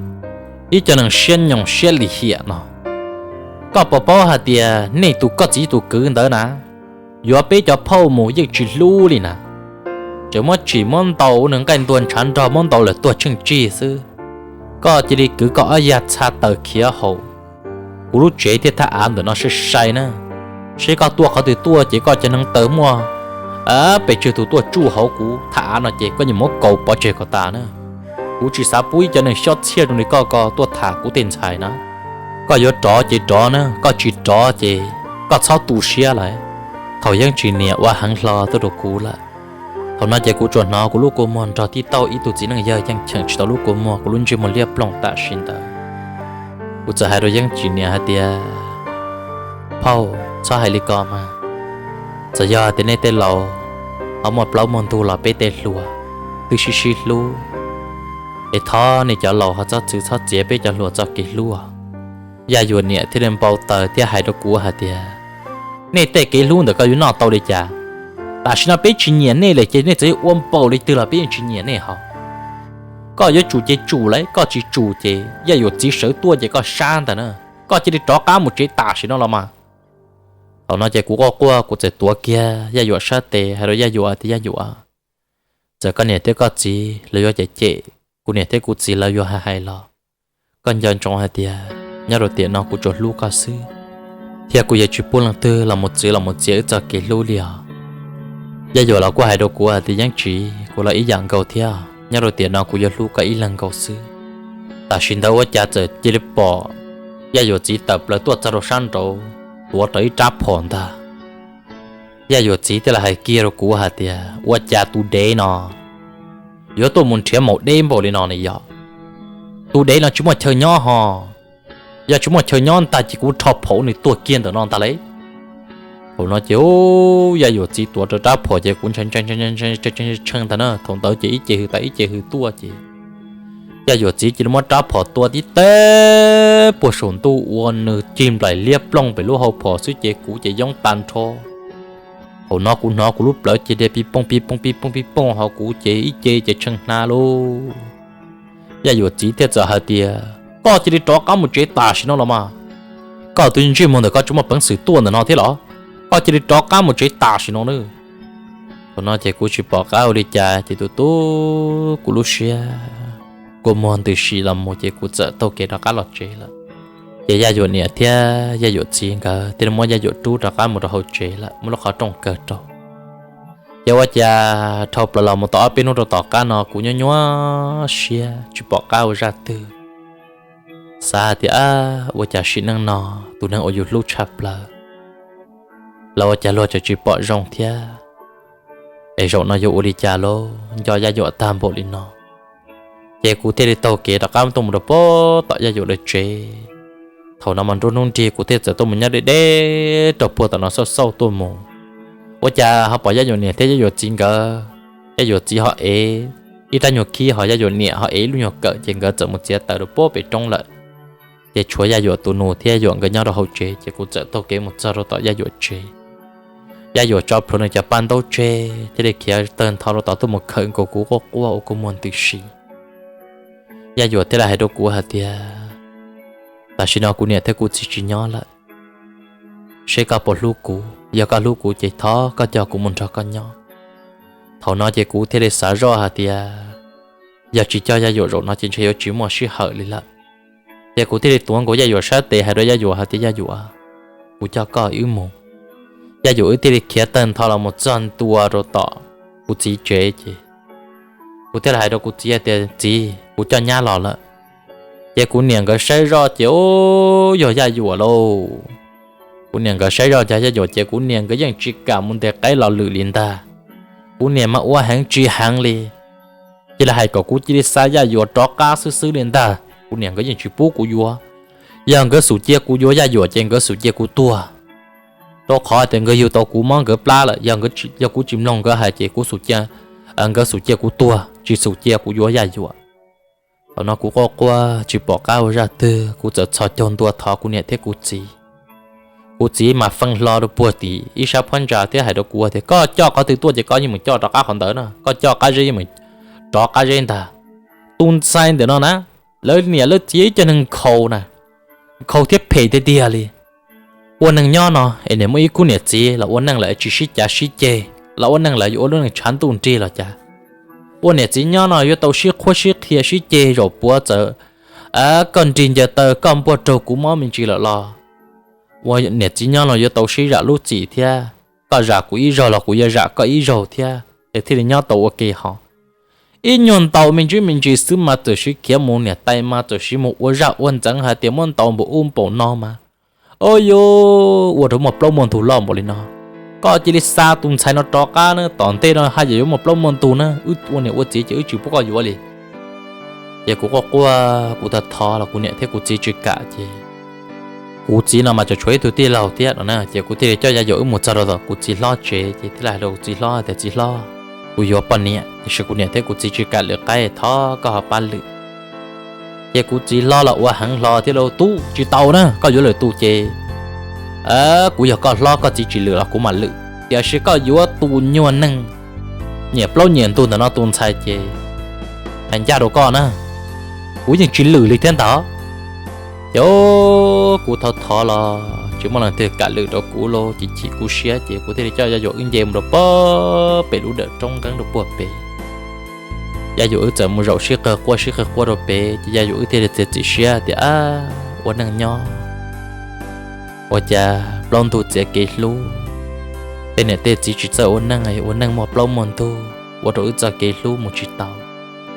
ib cov neeg siab nyoos siab lim hiam no? Koj puas paub hais tias nej tus, koj txiv tus kwv ntawd na, yuav peb cov phauj mus yeej tsis hlub li na, tseem muab tsim muab ntaus ua nws nqaij ntuag ntshav nrog, muab ntaus lawm tuag tsheej tsig xwb. Koj cia li kwv koj ob yag txha tawm khiav haum kuv lub tsev thiab thaj av ntawm no sai sai na, seb koj tuaj qhov twg tuaj ces koj cov hneev taw muaj pes tsawg tus tuaj tsuj hauv kuv thaj av no ces koj yeej muab kaus pov tseg kom tas na. Kuv tsis xav pub ib cov neeg xyob txhiaj zoo li koj ko tuaj tham kuv tej ntxhais na. Koj yuav rov ces rov na, koj tsis rov ces koj txhob tu siab lawm. Thaum Yeej Tsim niam ua heev hlo tuaj rau kuv lawm, thaum no ces kuv tsuas hnov kuv lub kua muag nrog tib tauj ib tug txiv neej yawg yeej cheem tsis tau lub kua muag, kuv lub ntsej muag liab ploog tam sim ntawd. Kuv txawm hais rau Yeej Tsim niam hais tias, Phauj, txhob hais li ko mas. Txawm yog tias nej tej laus ho muaj plaub muaj ntug los peb tej hluas twb sib sib hlub, es thov nej cov laus ho txhob txwv txhob txiav peb cov hluas txoj kev hlub. Yaj Yuam niam thiaj li npau taws thiab hais rau kuv hais tias, Nej tej kev hlub ntawm ko yuav noj tau li cas? Tam sim no peb tsis nyiam nej lawm ces nej txawm ua npaum li twg los peb yeej tsis nyiam nej hos. Koj yuav tsum ces tsum lawm, koj tsis tsum ces Yaj Yuam txiv sawv tuaj ces koj sab ntag na. Koj cia li rov qab mus tsev tam sim no los mas. Thaum no ces kuv quaj quaj kuv txawm tuav kiag Yaj Yuam sab tes hais rau Yaj Yuam tias, Yaj Yuam, txawm koj niam thiab koj txiv lawv yuav cem cem, kuv niam thiab kuv txiv lawv yuav hais hais los, koj nco ntsoov hais tias nyob rau tiam no kuv tsuas hlub koj xwb, thiab kuv yuav tsis pub leej twg los mus txwv los mus txiav wb txoj kev hlub li os. Yaj Yuam los kuj hais rau kuv hais tias, Yeej Tsim, kuv los ib yam nkaus thiab, nyob rau tiam no kuv yuav hlub koj ib leeg nkaus xwb. Tam sim ntawd ua cas txawm cia li pom Yaj Yuam txiv tawm plaws tuaj txog rau sab nraud, tuav rawv ib rab phom ntag. Yaj Yuam txiv thiaj li hais kiag rau kuv hais tias, Ua cas tus dev no yuav tuaj mus nrhiav maum deb npaum li no ne yog? Tus dev no tsis muaj chaw nyob hos. Yog tsis muaj chaw nyob ntag ces kuv rho phom nws tuag kiag ntawm no ntag lauj. Thaum no ces Yaj Yuam txiv tuav rawv rab phom ces kuv ntshai ntshai ntshai ntag na. Thaum ntawd ces ib ce hws tas ib ce hws tuaj ces Yaj Yuam txiv cia li muab rab phom tua tib teg puag saum ntuj ua nws cig nplaim liab ploog pem lub hau phom xwb ces kuv ces yoob tag nrho. Thaum no kuv hnov kuv lub plawv cia li pib pooj pib pooj pib pooj pib pooj hos kuv ces ib ce ces tshee hnav lauj. Yaj Yuam txiv thiaj txawm hais tias, Koj cia li rov qab mus tsev tam sim no los mas. Koj tus ntsej muag ntawm koj tsis muaj peev xwm tuaj ntawm no thiab los? Koj cia li rov qab mus tsev tam sim no nawb. Thaum no ces kuv tsis pom qab ua li cas ces tus tub kuv lub siab kua muag ntws si los mus ces kuv txawm taug kev rov qab los tsev lawm. Ces Yaj Yuam niam thiab Yaj Yuam txiv nkawd thiaj li muab Yaj Yuam rub rov qab mus rau hauv tsev lawm, muab lub qhov rooj kaw rau. Ces ua cas dhau plaws los mus tau ob peb hnub rau tom qab no kuv nyuaj nyuaj siab tsis pom qab ua zaj twg. Xav hais tias, ua cas sim neej no tus neeg uas yus hlub tshaj plaws los ua cas luag tseem tsis pom zoo thiab. Es zaum no yuav ua li cas lauj, nco Yaj Yuam tag npaum li no. Ces kuv thiaj li taug kev rov qab tuaj mus rau puag tom Yaj Yuam lawv tsev. Thaum no mas nruab hnub nrig kuv thiaj txawm tuaj mus nyob deb deb rau puag tom no xauj xauj tuaj mus. Ua cas ho pom Yaj Yuam niam thiab Yaj Yuam txiv nkawd, Yaj Yuam txiv ho ev ib rab nyuag khib ho Yaj Yuam niam ho ev ib lub nyuag kawm ces nkawd txawm mus txiav taws rau puag pem roob lawm. Ces tshuav Yaj Yuam tus nus thiab Yaj Yuam nkawd nyob rau hauv tsev ces kuv txawm taug kev mus txog rau tom Yaj Yuam tsev. Yaj Yuam tso plhuav nws cov paj ntaub tseg thiaj li khiav tawg ntho rau tod tuaj mus khawm nkaus kuv quaj quaj ua kua muag ntws si. Yaj Yuam thiaj li hais rau kuv hais tias, tam sim no kuv niam thiab kuv txiv tsis nyob lawm, seb koj puas hlub kuv, yog koj hlub kuv ces thov koj coj kuv mus nrog koj nyob. Thaum no ces kuv thiaj li xav zoj hais tias, yog tsis coj Yaj Yuam zaum no ces ntshe yuav tsis muaj sij hawm li lawm. Ces kuv thiaj li tuav nkaus Yaj Yuam sab tes hais rau Yaj Yuam hais tias, Yaj Yuam, kuv coj koj wb mus. Yaj Yuam wb thiaj li khiav tawg ntho los mus txog ntua rau tom kuv txiv tsev ces kuv thiaj li hais rau kuv txiv hais tias, txiv, kuv coj nyab los lawm. Ces kuv niam nkawd saib zoj ces, u, yog Yaj Yuam lauj. Kuv niam nkawd saib zoj cov Yaj Yuam ces kuv niam nkawd yeej tsis kam mus ntes qaib los lwm li ntag. Kuv niam mas ua heev tsis heev li, cia li hais kom kuv cia li xa Yaj Yuam rov qab xwb xwb li ntag. Kuv niam nkawd yeej tsis pub kuv yuav. Yog nkawd xum cia kuv yuav Yaj Yuam ces nkawd xum cia kuv tuag, rau qhov tias nkawd yug tau kuv mob nkawd plab lawm. Yog kuv tsis mloog nkawd hais ces kuv xum cia, nkawd xum cia kuv tuag tsis xum cia kuv yuav Yaj Yuam. Thaum no kuv quaj quaj tsis pom qab ua zaj twg, kuv txawm txhos caug ntua thov kuv niam thiab kuv txiv. Kuv txiv mas feej hlo rau puag tim ib sab phab ntsa thiab hais rau kuv tias, koj coj qhov twg tuaj ces koj yeej mus coj rov qab qhov ntawd na, koj coj qab zeb yeej mus rov qab zeb ntag. Tus ntxhais ntawm no na, lawv niam lawv txiv ib cov neeg nkhaus na, nkhaus thiab phem tiag tiag li. Ua neej nyob no es nim muaj ib khub niam txiv los ua neej lawm tsis sib cav sib ceg, los ua neej lawm yuav ua lub neej tshav ntuj nrig los cas. Ua niam txiv nyob no yuav tau sib qhuab sib qhia sib ceg zaum puav txawm koj nrig ncaws taw koj npuaj raug kuv mob me ntsis lawm los, ua niam txiv nyob no yuav tau sib zam lub txim thiab, koj zam kuv ib zaug los kuv yuav zam koj ib zaug thiab es thiaj li nyob tau ua ke hos. Ib nyuag ntaus me ntsis me ntsis xwb mas txawm sib khiav mus, niam tais mas txawm sib mus ua zaj ua ntxeev hais tias muab ntaus npaum ub npaum no mas, o, yuav ua rau muaj plaub muaj ntug loj npaum li no. Koj cia li xa tus ntxhais no rov qab na, tom ntej no haj yam yuav muaj plaub muaj ntug na, wb ua niam ua txiv ces wb tsis pub koj yuav li. Ces kuv quaj quaj kuv thov thov los kuv niam thiab kuv txiv tsis kam ces kuv txiv no mas tseem tshuav ib tug tij laug thiab no na, ces kuv thiaj li coj Yaj Yuam wb mus txog rau tom kuv txiv hlob tsev ces thiaj li hais rau kuv txiv hlob tias, txiv hlob, kuv yuav poj niam tiam sis kuv niam thiab kuv txiv tsis kam lwm qaib, thov koj ho pab lwm. Ces kuv txiv hlob los ua heev hlo thiab, tub, tsis tau na, koj yuav lwm tus ces kuv yog koj hlob koj txiv tsis lwm los kuv mam lwm, tiam sis koj yuav tus nyuag neeg nyiam plaub nyiam ntug ntawm no tus ntxhais ces hais ncaj rau koj na, kuv yeej tsis lwm li thiab ntag. Ces kuv thov thov los tsis muaj leej twg kam lwm rau kuv los ces chim kuv siab ces kuv thiaj li coj Yaj Yuam wb nce mus rau puag pem lub dawm roob nqeeb rau puag pem. Yaj Yuam wb txawm mus zaum sib qawg quaj sib qawg quaj rau pem ces Yaj Yuam wb thiaj li txiav txim siab tias, ab, ua neej nyob ua cas plaub ntug txiav kev hlub, tej niam tej txiv tsis txawj ua neej, ua neej muaj plaub muaj ntug ua rau wb txoj kev hlub mus tsis tau.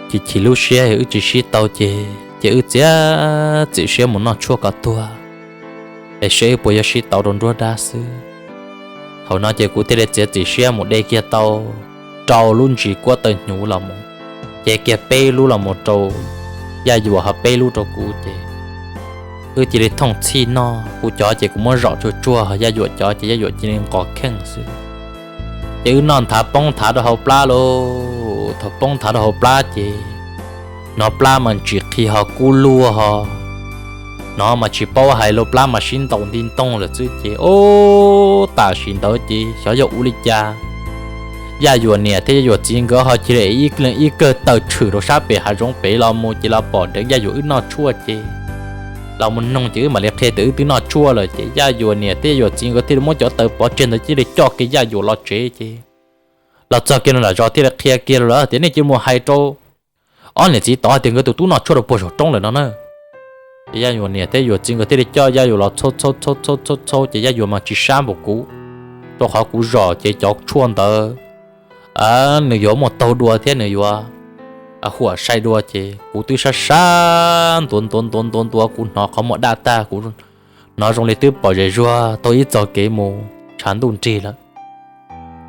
Chim chim lub siab wb tsis sib tau ces ces wb txiav txim siab mus noj tshuaj kom tuag es seb wb puas yuav sib tau rau nruab dab xwb. Thaum no ces kuv thiaj li txiav txim siab mus de kiag tau rau lub ntsis kuab taw hnyuv los mus, ces kiag peb lub los mus rau Yaj Yuam ho peb lub rau kuv ces wb cia li thooj txhij noj. Kuv cov ces kuv muab zom tsuag tsuag, Yaj Yuam cov ces Yaj Yuam cia li nqos kheej xwb. Ces wb noj nthav poob nthav rau hauv plab lauj. Thaum poob nthav rau hauv plab ces hnov plab mas ntsim qhi ho kub luag ho, hnov mas tsis paub hais lauj, plab mas sib ntaus nti ntoog lawm xwb ces, o, tam sim ntawd ces xyov yog ua li cas Yaj Yuam niam thiab Yaj Yuam txiv nkawd ho cia li ib leeg ib kawg tawm tshwm rau sab pem hav zoov pem los mus ces los pom deev Yaj Yuam wb noj tshuaj ces los mus noog ces wb mam li qhia tias wb twb noj tshuaj lawm. Ces Yaj Yuam niam thiab Yaj Yuam txiv nkawd thiaj li muab cov taws pov tseg ntawd cia li coj kiag Yaj Yuam los tsev. Ces los txog kiag nram zos thiaj li qhia kiag lawm tias nej cia li mus hais rau ob niam txiv tod tias nkawd tus tub noj tshuaj rau puag saum roob lawm no na. Ces Yaj Yuam niam thiab Yuam txiv nkawd thiaj li coj Yaj Yuam los txhau txhau txhau txhau txhau ces Yaj Yuam mas tsis sab npaum kuv, rau qhov kuv zom ces cov tshuaj ntawd nws yuav muaj taug dua thiab nws yuav huam sai dua ces kuv twb sab sab ntuav ntuav ntuav ntuav ntuav kuv hnov qhov muag daj tag, kuv hnov zoo li twb pom zem zuag taug ib txog kev mus tshav ntuj nrig lawm.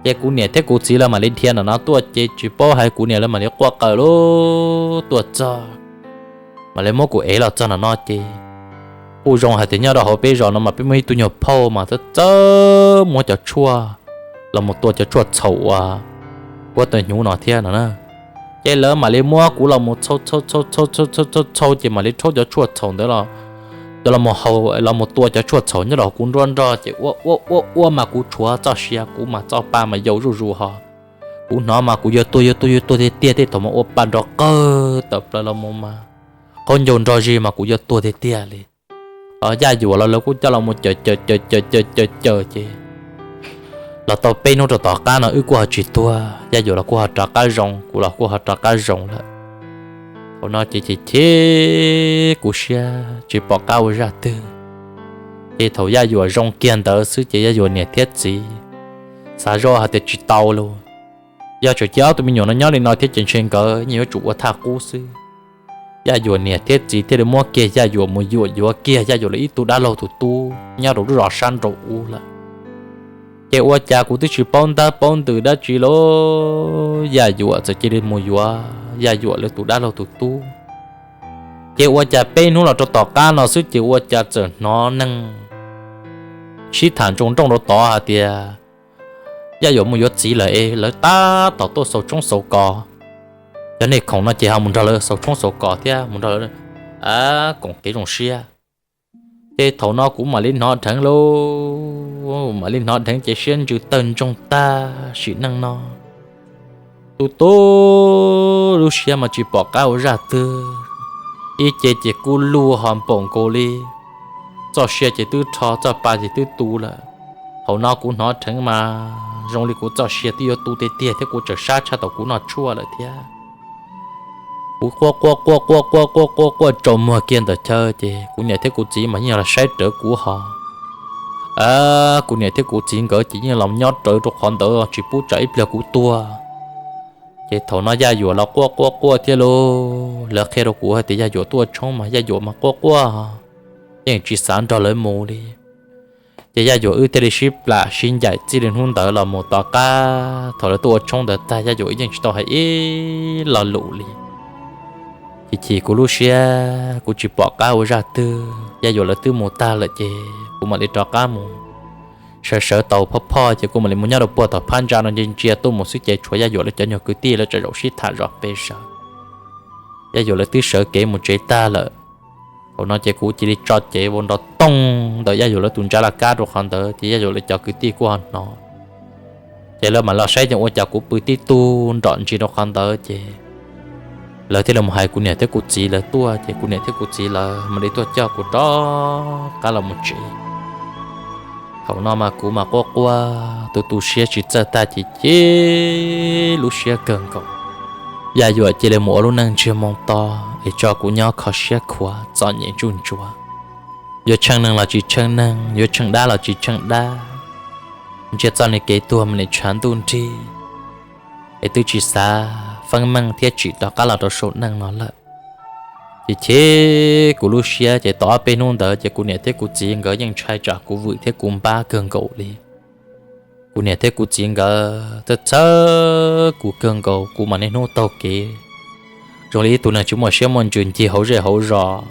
Ces kuv niam thiab kuv txiv lawv mam li dhia ntawm no tuaj ces tsis paub hais kuv niam lawv mam li quaj qw lug tuaj txog, mam li muab kuv ev los txog ntawm no ces kuj zoo hais tias nyob rau hauv peb zos no mas peb muaj ib tug nyuag phauj mas txawj txawj muab cov tshuaj los mus tua cov tshuaj txhaum uas kuab tawg hnyuv no thiab no na. Ces lawv mam li muab kuv los mus txhau txhau txhau txhau txhau txhau ces mam li rhaub cov tshuaj txhaum ntawd los, cov los mus haus los mus tua cov tshuaj txhaum nyob rau hauv kuv nruab nrog ces ua ua ua ua mas kuv tshuav txoj sia kuv mas txoj pa mas yau zuj zus ho. Kuv hnov mas kuv yuav tuag yuav tuag yuav tuag tiag tiag, tej thaum mas ua pa nrov qawg tawm plaws los mus mas qaub ncaug nrog zig mas kuv yuav tuag tiag tiag li. Yaj Yuam los lawv kuj coj los mus cawm cawm cawm cawm cawm cawm ces los tau peb hnub rau tom qab no wb kuj ho tsis tuag, Yaj Yuam los kuj ho rov qab zoo, kuv los kuj ho rov qab zoo lawm. Thaum no ces chim chim kuv siab tsis pom qab ua zaj twg. Ces thaum Yaj Yuam zoo kiag ntawd xwb ces Yaj Yuam niam thiab txiv xav zoj hais tias tsis tau lauj, yog tseem cia ob tug me nyuam no nyob li no thiab ces ntshe nkawd yeej yuav tsum ua thaj qub xwb. Yaj Yuam niam thiab txiv thiaj li muab kiag Yaj Yuam mus yuam yuav kiag Yaj Yuam lawv ib tug dab laug tus tub nyob rau lub zos sab nraum ub lawm. Ces ua cas kuv twb tsis paub ntab paub ntws dab tsi lauj, Yaj Yuam txawm cia li mus yuav Yaj Yuam lawv tus dab laug tus tub. Ces ua cas peb hnub los rau tom qab no xwb ces ua cas txawm hnov neeg sib tham ntsoog nrooj rau tod hais tias Yaj Yuam mus yuav txiv lawm es lawv tab tom tuaj xaus tshoob xaus kos. Cov nej khoom no ces ho mus nrog lawv xaus tshoob xaus kos thiab mus nrog lawv koom kev zoo siab. Ces thaum no kuv mam li hnov dheev lauj, mam li hnov dheev ces siab ntsws tawg ntsoog tag sim neej no. Tu tu lub siab mas tsis pom qab ua zaj twg, ib ce ces kub lug ho npaum nkaus li, txoj sia ces twb rho, txoj pa ces twb tu lawm. Thaum no kuv hnov dheev mas zoo li kuv txoj sia twb yuav tu tiag tiag thiab kuv tseem sab tshaj thaum kuv noj tshuaj lawm thiab. Kuv quaj quaj quaj quaj quaj quaj quaj quaj tsaus muag kiag ntawm chaw ces kuv niam thiab kuv txiv mas yeej los saib rawv kuv ho. Kuv niam thiab kuv txiv nkawd ces yeej los nyob rawv rau qhov ntawd tsis pub tsam ib pliag kuv tuag. Ces thaum no Yaj Yuam los quaj quaj quaj thiab lauj, lawv qhia rau kuv hais tias Yaj Yuam tuaj ua tshoob mas Yaj Yuam mas quaj quaj, yeej tsis xav nrog lawv mus li. Ces Yaj Yuam wb thiaj li sib plam sib ncaim txij li hnub ntawd los mus tom qab thaum lawv tuaj ua tshoob ntawd tag Yaj Yuam wb yeej tsis tau hais ib lo lus li. Chim chim kuv lub siab kuv tsis pom qab ua zaj twg, Yaj Yuam lawv twb mus tag lawm ces kuv mam li rov qab mus. Sawv sawv tau phoj phoj ces kuv mam li mus nyob rau puag tom phab ntsa no ntsia ntsia tuaj mus xwb ces tshuav Yaj Yuam lawv cov nyuag kwv tij lawv tseem zaum sib tham zom pes zaws. Yaj Yuam lawv twb sawv kev mus tsev tag lawm. Thaum no ces kuv cia li tso cev vau nrov toog ntawm Yaj Yuam lawv tus ntsa laj kab rau qhov ntawd ces Yaj Yuam lawv cov kwv tij kuj ho hnov. Ces lawv mam los saib ces ua cas kuv pw tib tug nrom ntsis rau qhov ntawd ces lawv thiaj li mus hais kuv niam thiab kuv txiv lawv tuaj ces kuv niam thiab kuv txiv lawv mam li tuaj coj kuv rov qab los mus tsev. Thaum no mas kuv mas quaj quaj tu tu siab tsis txawj tag ces chim lub siab kawg nkaus. Yaj Yuam cia li mus ua lub neej ntsiag moo to es tso kuv nyob kho siab khuav txom nyem ntsuj ntsuav. Yuav tsheej neeg los tsis tsheej neeg, yuav tsheej dab los tsis tsheej dab. Ntsia txoj niag kev tuag mam li tshav ntuj nrig es twb tsis xav feeb meej thiab tsim rov qab los rau saum neej no lawm. Ces chim kuv lub siab ces tau ob peb hnub ntawd ces kuv niam thiab kuv txiv nkawd yeej ntshai tsam kuv vwm thiab kuv npab kawg nkaus li. Kuv niam thiab kuv txiv nkawd txhawj txhawj kuv kawg nkaus, kuv mas niaj hnub taug kev zoo li ib tug neeg tsis muaj siab muaj ntsws ncig hauv zej hauv zos.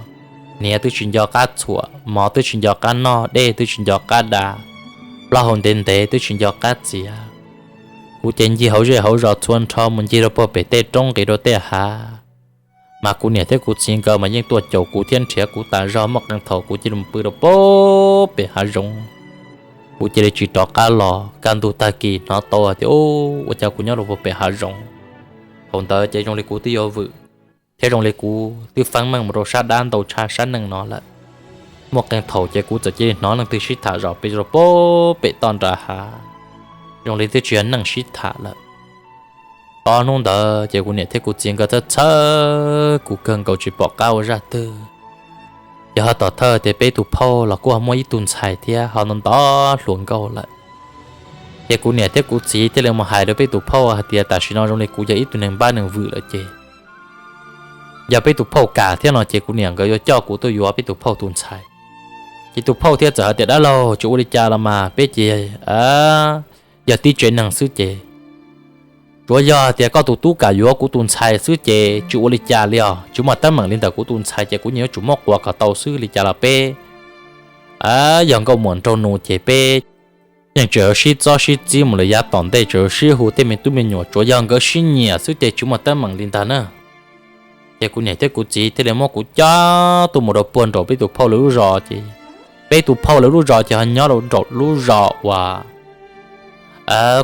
Hniav twb tsis nco qab txhuam, mov twb tsis nco qab noj, dej twb tsis nco qab da, plaub hau ntev ntev twb tsis nco qab txiav. Kuv ces ncig hauv zej hauv zos txhua nrho mus ncig rau puag pem tej roob nqis rau tej hav. Mas kuv niam thiab kuv txiv nkawd mas yeej tuaj caum kuv thiab nrhiav kuv tas zog, muaj qee thaum kuv cia li mus pw rau puag pem hav zoov. Kuv cia li tsis rov qab los, kaj ntug tag kis hnov tau tias ua cas kuv nyob rau puag pem hav zoov. Thaum ntawd ces zoo li kuv twb yuav vwm, thiab zoo li kuv twb feeb meej mus rau sab dab ntau tshaj sab neej no lawm. Muaj qee thaum ces kuv txawm cia li hnov leej twg sib tham zom pes rau pem toj nram hav, zoo li twb tsis yog neeg sib tham lawm. Ob hnub ntawd ces kuv niam thiab kuv txiv nkawd txhawj txhawj kuv kawg nkaus tsis pom qab ua zaj twg. Ces ho tom thawj tias peb tus phauj los kuj ho muaj ib tug ntxhais thiab ho ntov ntov hluas nkauj lawm. Ces kuv niam thiab kuv txiv thiaj li mus hais rau peb tus phauj hais tias tam sim no zoo li kuv yog ib tug neeg npab neeg vwm lawm ces yog peb tus phauj kam thiab no ces kuv niam nkawd yuav coj kuv tuaj yuav peb tus phauj tus ntxhais. Ces tus phauj thiaj txawm hais tias dab laug, tsis ua li cas los mas, peb ces yog tib tsev neeg xwb ces tsuav yog tias koj tus tub kam yuav kuv tus ntxhais xwb ces tsis ua li cas li os, tsis muaj teeb meem li ntawm kuv tus ntxhais ces kuv nyiam yuav tsum muab quas kom tau xwb, li cas los peb yog nkauj muam nraug nus ces peb yeej tseem sib txob sib txib mus lawm yav tom ntej, tseem sib hu tej me tub me nyuam, tsuav yog nkawd sib nyiam xwb ces tsis muaj teeb meem li ntag na. Ces kuv niam thiab kuv txiv thiaj li muab kuv coj tuaj mus rau puag nraum peb tus phauj lawv lub zos ces peb tus phauj lawv lub zos ces ho nyob rau nraum lub zos uas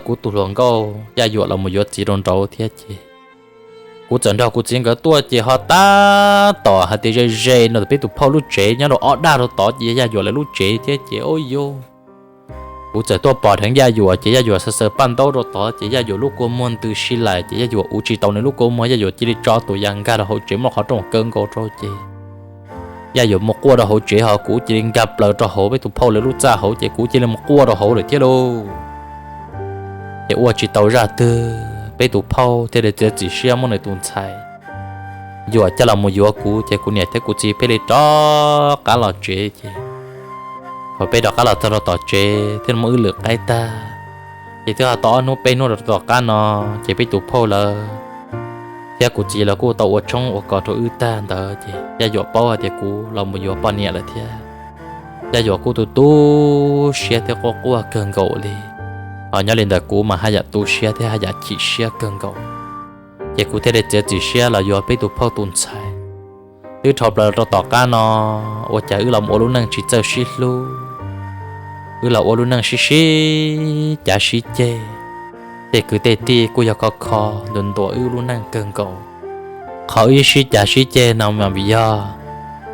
kuv tus hluas nkauj Yaj Yuam los mus yuav txiv rau nraud thiab ces kuv txawm nrog kuv txiv nkawd tuaj ces ho tab tom hais tias ze ze no peb tus phauj lub tsev nyob rau ob daj rau tod ces yog Yaj Yuam lawv lub tsev thiab ces ub yuj, kuv txawm tuaj pom dheev Yaj Yuam ces Yaj Yuam xaws xaws paj ntaub rau tod ces Yaj Yuam lub kua muag ntws si lais ces Yaj Yuam uv tsis tau nws lub kua muag, Yaj Yuam cia li tso tus yas nkag rau hauv tsev muab qhov rooj kaw nkaus rau ces Yaj Yuam mus quaj rau hauv tsev ho kuv cia li nkag plaws rau hauv peb tus phauj lawv lub txaj hauv ces kuv cia li mus quaj rau hauv lawm thiab lauj. Ces ua tsis tau zaj twg peb tus phauj thiaj li txiav txim siab muab nws tus ntxhais Yuam coj los mus yuav kuv ces kuv niam thiab kuv txiv peb li rov qab los tsev ces thaum peb rov qab los txog rau tom tsev thiab muab wb lwm qaib tag ces twb ho tau ob hnub peb hnub rau tom qab no ces peb tus phauj lawv thiab kuv txiv lawv kuj tau ua tshoob ua kos rau wb tag ntawd ces Yaj Yuam paub hais tias kuv los mus yuav poj niam lawm thiab Yaj Yuam kuj tu tu siab thiab quaj quaj kawg nkaus li. Ho nyob li ntawm kuv mas haj yam tu siab thiab haj yam chim siab kawg nkaus. Ces kuv thiaj li txiav txim siab los yuav peb tus phauj tus ntxhais. Twb dhau plaws rau tom qab no ua cas wb los ua lub neej tsis txawj sib hlub, wb los ua lub neej sib sib cav sib ceg. Tej kwv tej tij kuj yog kho kho ntuas ntuas wb lub neej kawg nkaus. Qhov wb sib cav sib ceg no mas vim yog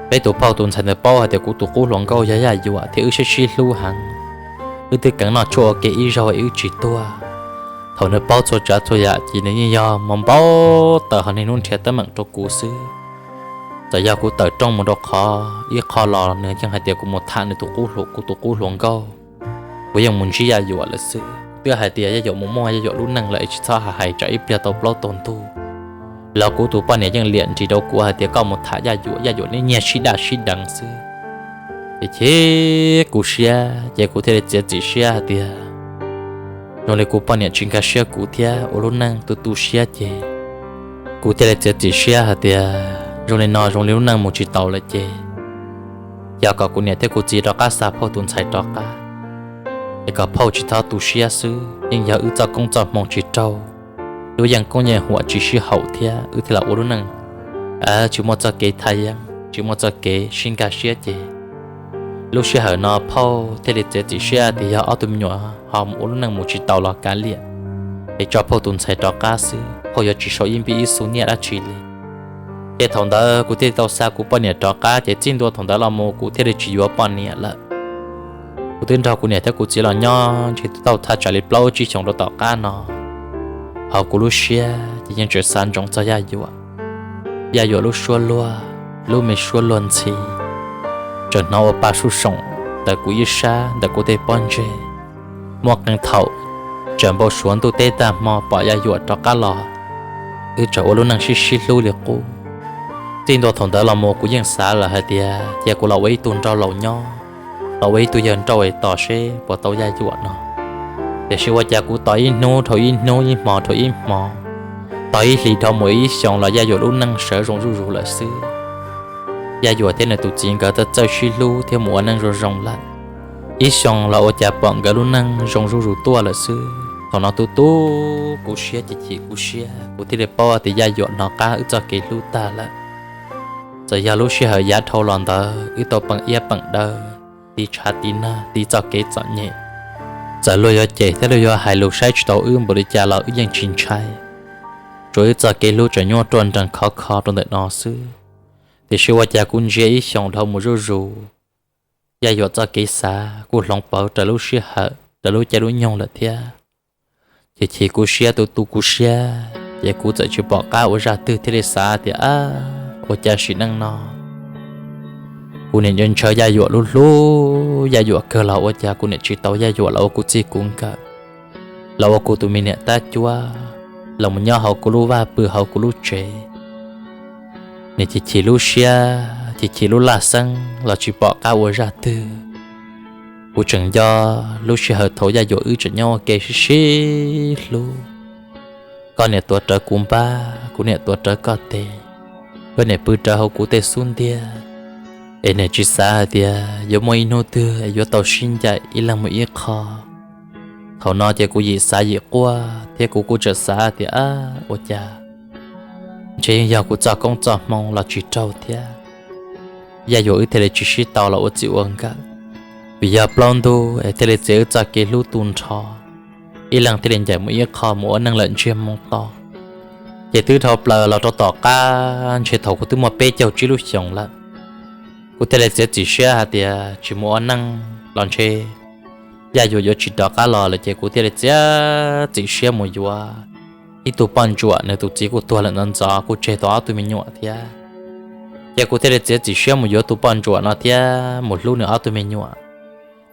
peb tus phauj tus ntxhais ntawd paub hais tias kuv tus qub hluas nkauj yog Yaj Yuam thiab wb sib sib hlub heev. Wb twb keev noj tshuaj ua ke ib zaug wb tsis tuag. Thaum nws paub txhua tsav txhua yam ces nws yeej yog mus npau taws ho niaj hnub nrhiav teeb meem rau kuv xwb. Txawm yog kuv tawm rooj mus rau qhov ib qho los nws yeej hais tias kuv mus tham nws tus qub hluas, kuv tus qub hluas nkauj. Kuv yeej mus ntsib Yaj Yuam lawm xwb. Twb hais tias Yaj Yuam mus muaj Yaj Yuam lub neej lawm es tsis txhob hais tsam ib pliag tau plaub tau ntug. Los kuv tus poj niam yeej liam nris rau kuv hais tias koj mus tham Yaj Yuam, Yaj Yuam nyiag sib daj sib deev xwb. Ces chim kuv siab ces kuv thiaj li txiav txim siab hais tias zoo li kuv poj niam tsis nkag siab kuv thiab ua lub neej tu tu siab ces kuv thiaj li txiav txim siab hais tias zoo li no zoo li lub neej mus tsis taus lawm ces yog kom kuv niam thiab kuv txiv rov qab xa phauj tus ntxhais rov qab, es kom phauj tsis txhob tu siab xwb, yeej yog wb txoj koob txoj hmoo tsis raug, wb yeej koob yeej huam tsis sib haum thiab wb thiaj los ua lub neej tsis muaj txoj kev thaj yeeb, tsis muaj txoj kev sib nkag siab ces lub sij hawm no phauj thiaj li txiav txim siab tias yog ob tug me nyuam ho ua lub neej mus tsis taus los kav liam, es tso phauj tus ntxhais rov qab xwb, phauj yuav tsis sau ib npib ib xu nyiaj dab tsi li. Ces thaum ntawd kuv thiaj li tau xa kuv poj niam rov qab ces txij ntua thaum ntawd los mus kuv thiaj li tsis yuav poj niam lawm. Kuv twb nrog kuv niam thiab kuv txiv los nyob ntshe twb tau thaj tsam li plaub tsib xyoos rau tom qab no, ho kuv lub siab ces yeej tseem xav ntsoov txog Yaj Yuam. Yaj Yuam lub suab luag, lub me suab luag ntxhi, tseem hnov ua pa suj soom ntawm kuv ib sab ntawm kuv tej pob ntseg. Muaj qee thaum tseem npau suav ntuj teb tag hmo pom Yaj Yuam rov qab los, wb tseem ua lub neej sib sib hlub li qub. Txij ntua thaum ntawd los mus kuv yeej xav lawm hais tias cia kuv los ua ib tug nraug laus nyob, los ua ib tug yawg nraug es tos seb puas tau Yaj Yuam no. Tiam sis ua cas kuv tos ib hnub dhau ib hnub, ib hmo dhau ib hmo, tos ib hlis dhau mus ib xyoos los Yaj Yuam lub neej sawv zoo zuj zus lawm xwb. Yaj Yuam thiab nws tus txiv nkawd txawj txawj sib hlub thiab mus ua neej zoo zoo lawm. Ib xyoos los ua cas pom nkawd lub neej zoo zuj zus tuaj lawm xwb. Thaum no tu tu kuv siab ces chim kuv siab, kuv thiaj li paub tias Yaj Yuam hnov qab wb txoj kev hlub tag lawm. Txawm yog lub sij hawm yav dhau los ntawd wb tau peem iab peem daw, tiv tshav tiv nag, tiv txoj kev txom nyem, txawm luag yuav cem thiab luag yuav hais lus saib tsis taus wb npaum li cas los wb yeej tsis ntshai. Tsuas wb txoj kev hlub tseem nyuaj ruaj nrees khov kho rau ntawm no xwb. Tiam sis ua cas kuv ntsia ib xyoos dhau mus zuj zus, Yaj Yuam txoj kev xav kuj hloov pauv raws lub sij hawm raws lub caij lub nyoog lawm thiab. Ces chim kuv siab tu tu kuv siab ces kuv txawm tsis pom qab ua zaj twg thiaj li xav tias, ab, ua cas sim neej no kuv niam ntshaw Yaj Yuam lub hlub Yaj Yuam kawg los ua cas kuv niam tsis tau Yaj Yuam los ua kuv txij kuv nkawm, los ua kuv tus me niam tab cuab, los mus nyob hauv kuv lub vaj pw hauv kuv lub tsev. Niam chim chim lub siab, chim chim lub laj xeeb los tsis pom qab ua zaj twg. Kuv tseem nco lub sij hawm thaum Yaj Yuam wb tseem nyob ua ke sib sib hlub, koj niam tuav rawv kuv npab, kuv niam tuav rawv koj tes, koj niam pw rawv hauv kuv tej xub ntiag, es niam tsis xav hais tias yuav muaj ib hnub twg es yuav tau sib ncaim ib leeg mus ib qho. Thaum no ces kuv yim xav yim quaj thiab kuv kuj tseem xav tias, ab, ua cas ntshe yeej yog kuv txoj koob txoj hmoo los tsis raug thiab, Yaj Yuam wb thiaj li tsis sib tau los ua txij ua nkawm. Vim yog plaub ntug es thiaj li txiav wb txoj kev hlub tu nrho, ib leeg thiaj li ncaim mus ib qho mus ua neej lawm ntsiag moo to. Ces twb dhau plaws los rau tom qab ntshe thaum kuv twb muaj peb caug tsib lub xyoos lawm, kuv thiaj li txiav txim siab hais tias tsis mus ua neej los ntshe Yaj Yuam yuav tsis rov qab los lawm ces kuv thiaj li txiav txim siab mus yuav ib tug poj ntsuam, nws tus txiv kuj tuag lawm ntxov ntxov kuj tseg tau ob tug me nyuam thiab. Ces kuv thiaj li txiav txim siab mus yuav tus poj ntsuam no thiab mus hlub nws ob tug me nyuam.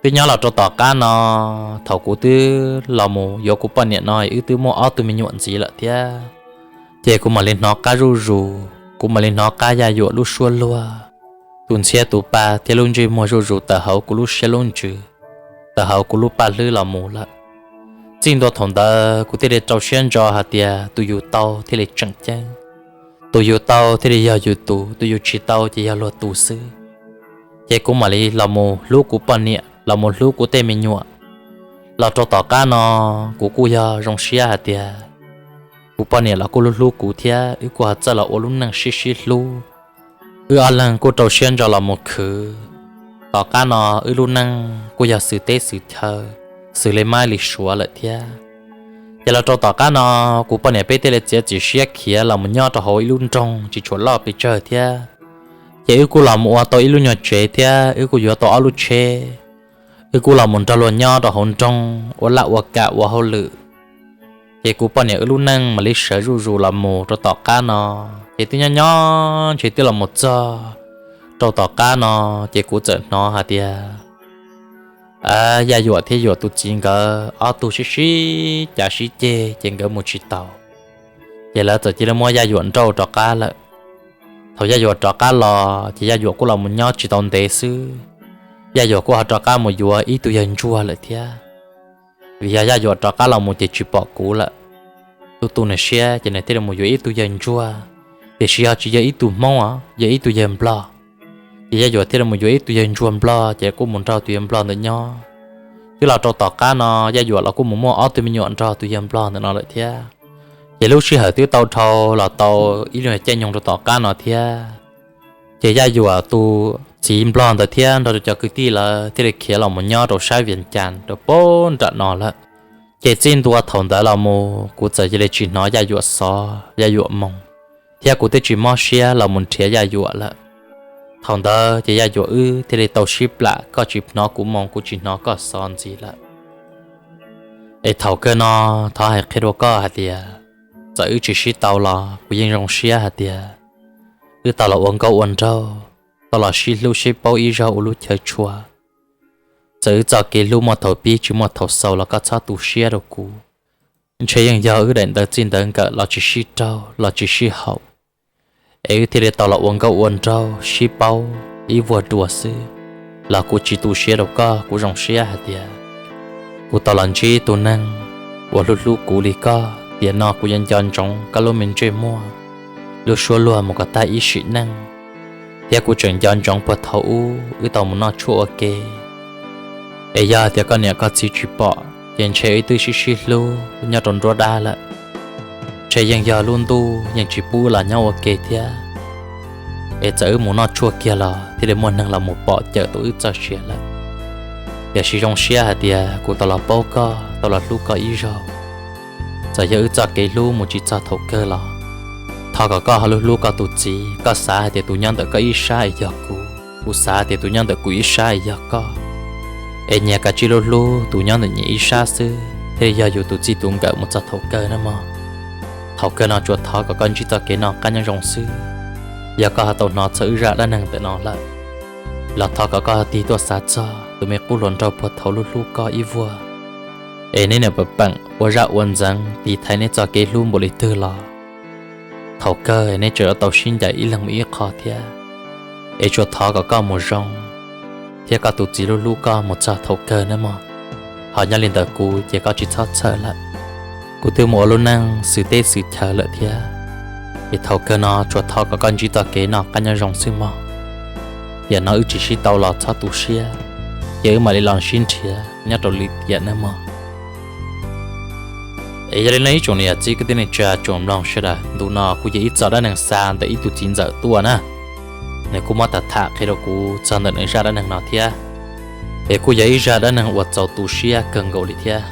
Twb nyob los rau tom qab no, thaum kuv twb los mus yuav kuv poj niam no wb twb muaj ob tug me nyuam ntxiv lawm thiab. Ces kuv mam li hnov qab zuj zus, kuv mam li hnov qab Yaj Yuam lub suab luag, tus ntxhiab tus pa thiab lub ntsej muag zuj zus tawm hauv kuv lub siab lub ntsws, tawm hauv kuv lub paj hlwb los mus lawm. Txij ntua thaum ntawd kuv thiaj li rau siab ntso hais tias tus yus tau thiaj li tseem ceeb, tus yus tau thiaj li yog yus tus, tus yus tsis tau ces yog luag tus xwb. Ces kuv mam li los mus hlub kuv poj niam, los mus hlub kuv tej me nyuam. Los rau tom qab no, kuv kuj yog zoo siab hais tias kuv poj niam los kuj hlub hlub kuv thiab wb kuj ho txawj los ua lub neej sib sib hlub. Wb ob leeg kuj rau siab ntso los mus khwv. Tom qab no wb lub neej kuj yog xwm teb xwm chaw, xws li maib li suav lawm thiab. Ces los rau tom qab no, kuv poj niam peb thiaj li txiav txim siab khiav los mus nyob rau hauv ib lub nroog tsis tshua loj pes tsawg thiab. Ces wb kuj los mus ua tau ib lub nyuag tsev thiab wb kuj yuav tau ob lub tsheb. Wb kuj los mus nrog luag nyob rau hauv nroog ua laj ua kam ua hauj lwm. Ces kuv poj niam wb lub neej mam li sawv zuj zus los mus rau tom qab no. Ces twb nyob nyob ntshe twb los mus txog rau tom qab no, ces kuv txawm hnov hais tias Yaj Yuam thiab Yuam tus txiv nkawd ob tug sib sib cav sib ceg ces nkawd mus tsis taus. Ces lawv txawm cia li muab Yaj Yuam nrauj rov qab lawm. Thaum Yaj Yuam rov qab los ces Yaj Yuam kuj los mus nyob tsis tau ntev xwb, Yaj Yuam kuj ho rov qab mus yuav ib tug yawg ntsuag lawm thiab. Vim yog Yaj Yuam rov qab los mus ces tsis pom kuv lawm, tu tu nws siab ces nws thiaj li mus yuav ib tug yawg ntsuag, tiam sis yog tsis yog ib tug Hmoob os, yog ib tug yawg Nplog. Ces Yaj Yuam thiaj li mus yuav ib tug yawg ntsuag Nplog ces kuj mus nrog tus yawg Nplog ntawd nyob. Twb los rau tom qab no Yaj Yuam los kuj mus muaj ob tug me nyuam nrog tus yawg Nplog ntawm no lawm thiab. Ces lub sij hawm twb tau dhau los tau ib lub caij nyoog rau tom qab no thiab. Ces Yaj Yuam tus txiv Nplog ntawd thiab nrog rau cov kwv tij lawv thiaj li khiav los mus nyob rau sab Vias Cas rau pem nram no lawm. Ces txij ntua thaum ntawd los mus kuv txawm cia li tsis hnov Yaj Yuam xov Yaj Yuam moo, thiab kuv twb tsis mob siab los mus nrhiav Yaj Yuam lawm. Thaum ntawd ces Yaj Yuam wb thiaj li tau sib plam, koj tsis hnov kuv moo, kuv tsis hnov koj xov ntxiv lawm. Es thaum kawg no thov hais qhia rau koj hais tias, txawm wb tsis sib tau los kuv yeej zoo siab hais tias wb tau los ua nkauj ua nraug, tau los sib hlub sib paub ib zaug ua lub chaw tshua. Txawm wb txoj kev hlub muaj thaum pib tsis muaj thaum xaus los koj txhob tu siab rau kuv. Ntshe yeej yog wb daim ntawv txij ntawv nkawm los tsis sib raug los tsis sib haum, es wb thiaj li tau los ua nkauj ua nraug sib paub ib vuag dua xwb. Los kuv tsis tu siab rau koj, kuv zoo siab hais tias kuv tau los ntsib tus neeg uas hlub hlub kuv li koj. Tiam no kuv yuav nco ntsoov koj lub me ntsej muag, lub suab luag mus kom tag ib sim neej, thiab kuv tseem nco ntsoov puag thaum ub wb tau mus noj tshuaj ua ke. Es yog tias koj niam koj txiv tsis pom ces ntshe wb twb sib sib hlub nyob rau nruab dab lawm. Ntshe yeej yog lub ntuj yeej tsis pub los nyob ua ke thiab. Es txawm wb mus noj tshuaj kiag los thiaj li muaj neeg los mus pom cawm tau wb txoj sia lawm. Tiam sis zoo siab hais tias kuv tau los paub koj, tau los hlub koj ib zaug. Txawm yog wb txoj kev hlub mus tsis txog thaum kawg los thov kom koj ho hlub hlub koj tus txiv, koj xav hais tias tus nyob ntawm koj ib sab es yog kuv. Kuv xav tias tus nyob ntawm kuv ib sab es yog koj, es nyias kav tsij hlub hlub tus nyob ntawm nyias ib sab xwb thiaj li yog yus tus txij tus nkawm mus txog thaum kawg nawb mog. Thaum kawg no tsuas thov kom koj ntsib txoj kev noj qab nyob zoo xwb. Yog koj ho tau hnov txog wb zaj dab neeg ntawm no lawm, los thov kom koj ho tig tuaj xav txog tus me qub hluas nraug puag thaum hlub hlub koj ib vuag, es neb niam pam peem ua zaj ua ntxeev tiv thaiv neb txoj kev hlub npaum li twg los thaum kawg neb tseem yuav tau sib ncaim ib leeg mus ib qho thiab. Es tsuas thov kom koj mus zoo thiab koj tus txiv hlub hlub koj mus txog thaum kawg nawb mog. Ho nyob li ntawm kuv ces koj tsis txhob txhawj lawm, kuv twb mus ua lub neej xwm teb xwm chaw lawm thiab. Es thaum kawg no tsuas thov kom koj ntsib txoj kev noj qab nyob zoo xwb mog. Tiam no wb tsis sib tau los txhob tu siab, ces wb mam li los sib nrhiav nyob rau lwm tiam nawb mog. Es yog li no ib tsoom niam txiv kwv tij neej tsa tsoom mloog sawv daws, ntu no kuj yog ib txoj dab neeg xa ntawm ib tug txiv ntxawm tuaj na. Nws kuj muab tham tham qhia rau kuv txog ntawm nws zaj dab neeg no thiab. Es kuj yog ib zaj dab neeg uas txaus tu siab kawg nkaus li thiab.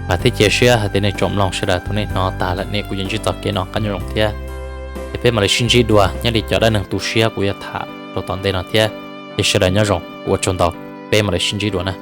Mas thiab cia siab hais tias nej tsoom mloog sawv daws thaum nej hnov tas lawm nej kuj yuav ntsib txoj kev noj qab nyob zoo thiab. Es peb mam li sib ntsib dua nyob li cov dab neeg tu siab kuv yuav tham rau tom ntej no thiab. Es sawv daws nyob zoo, ua tsaug ntau, peb mam li sib ntsib dua na.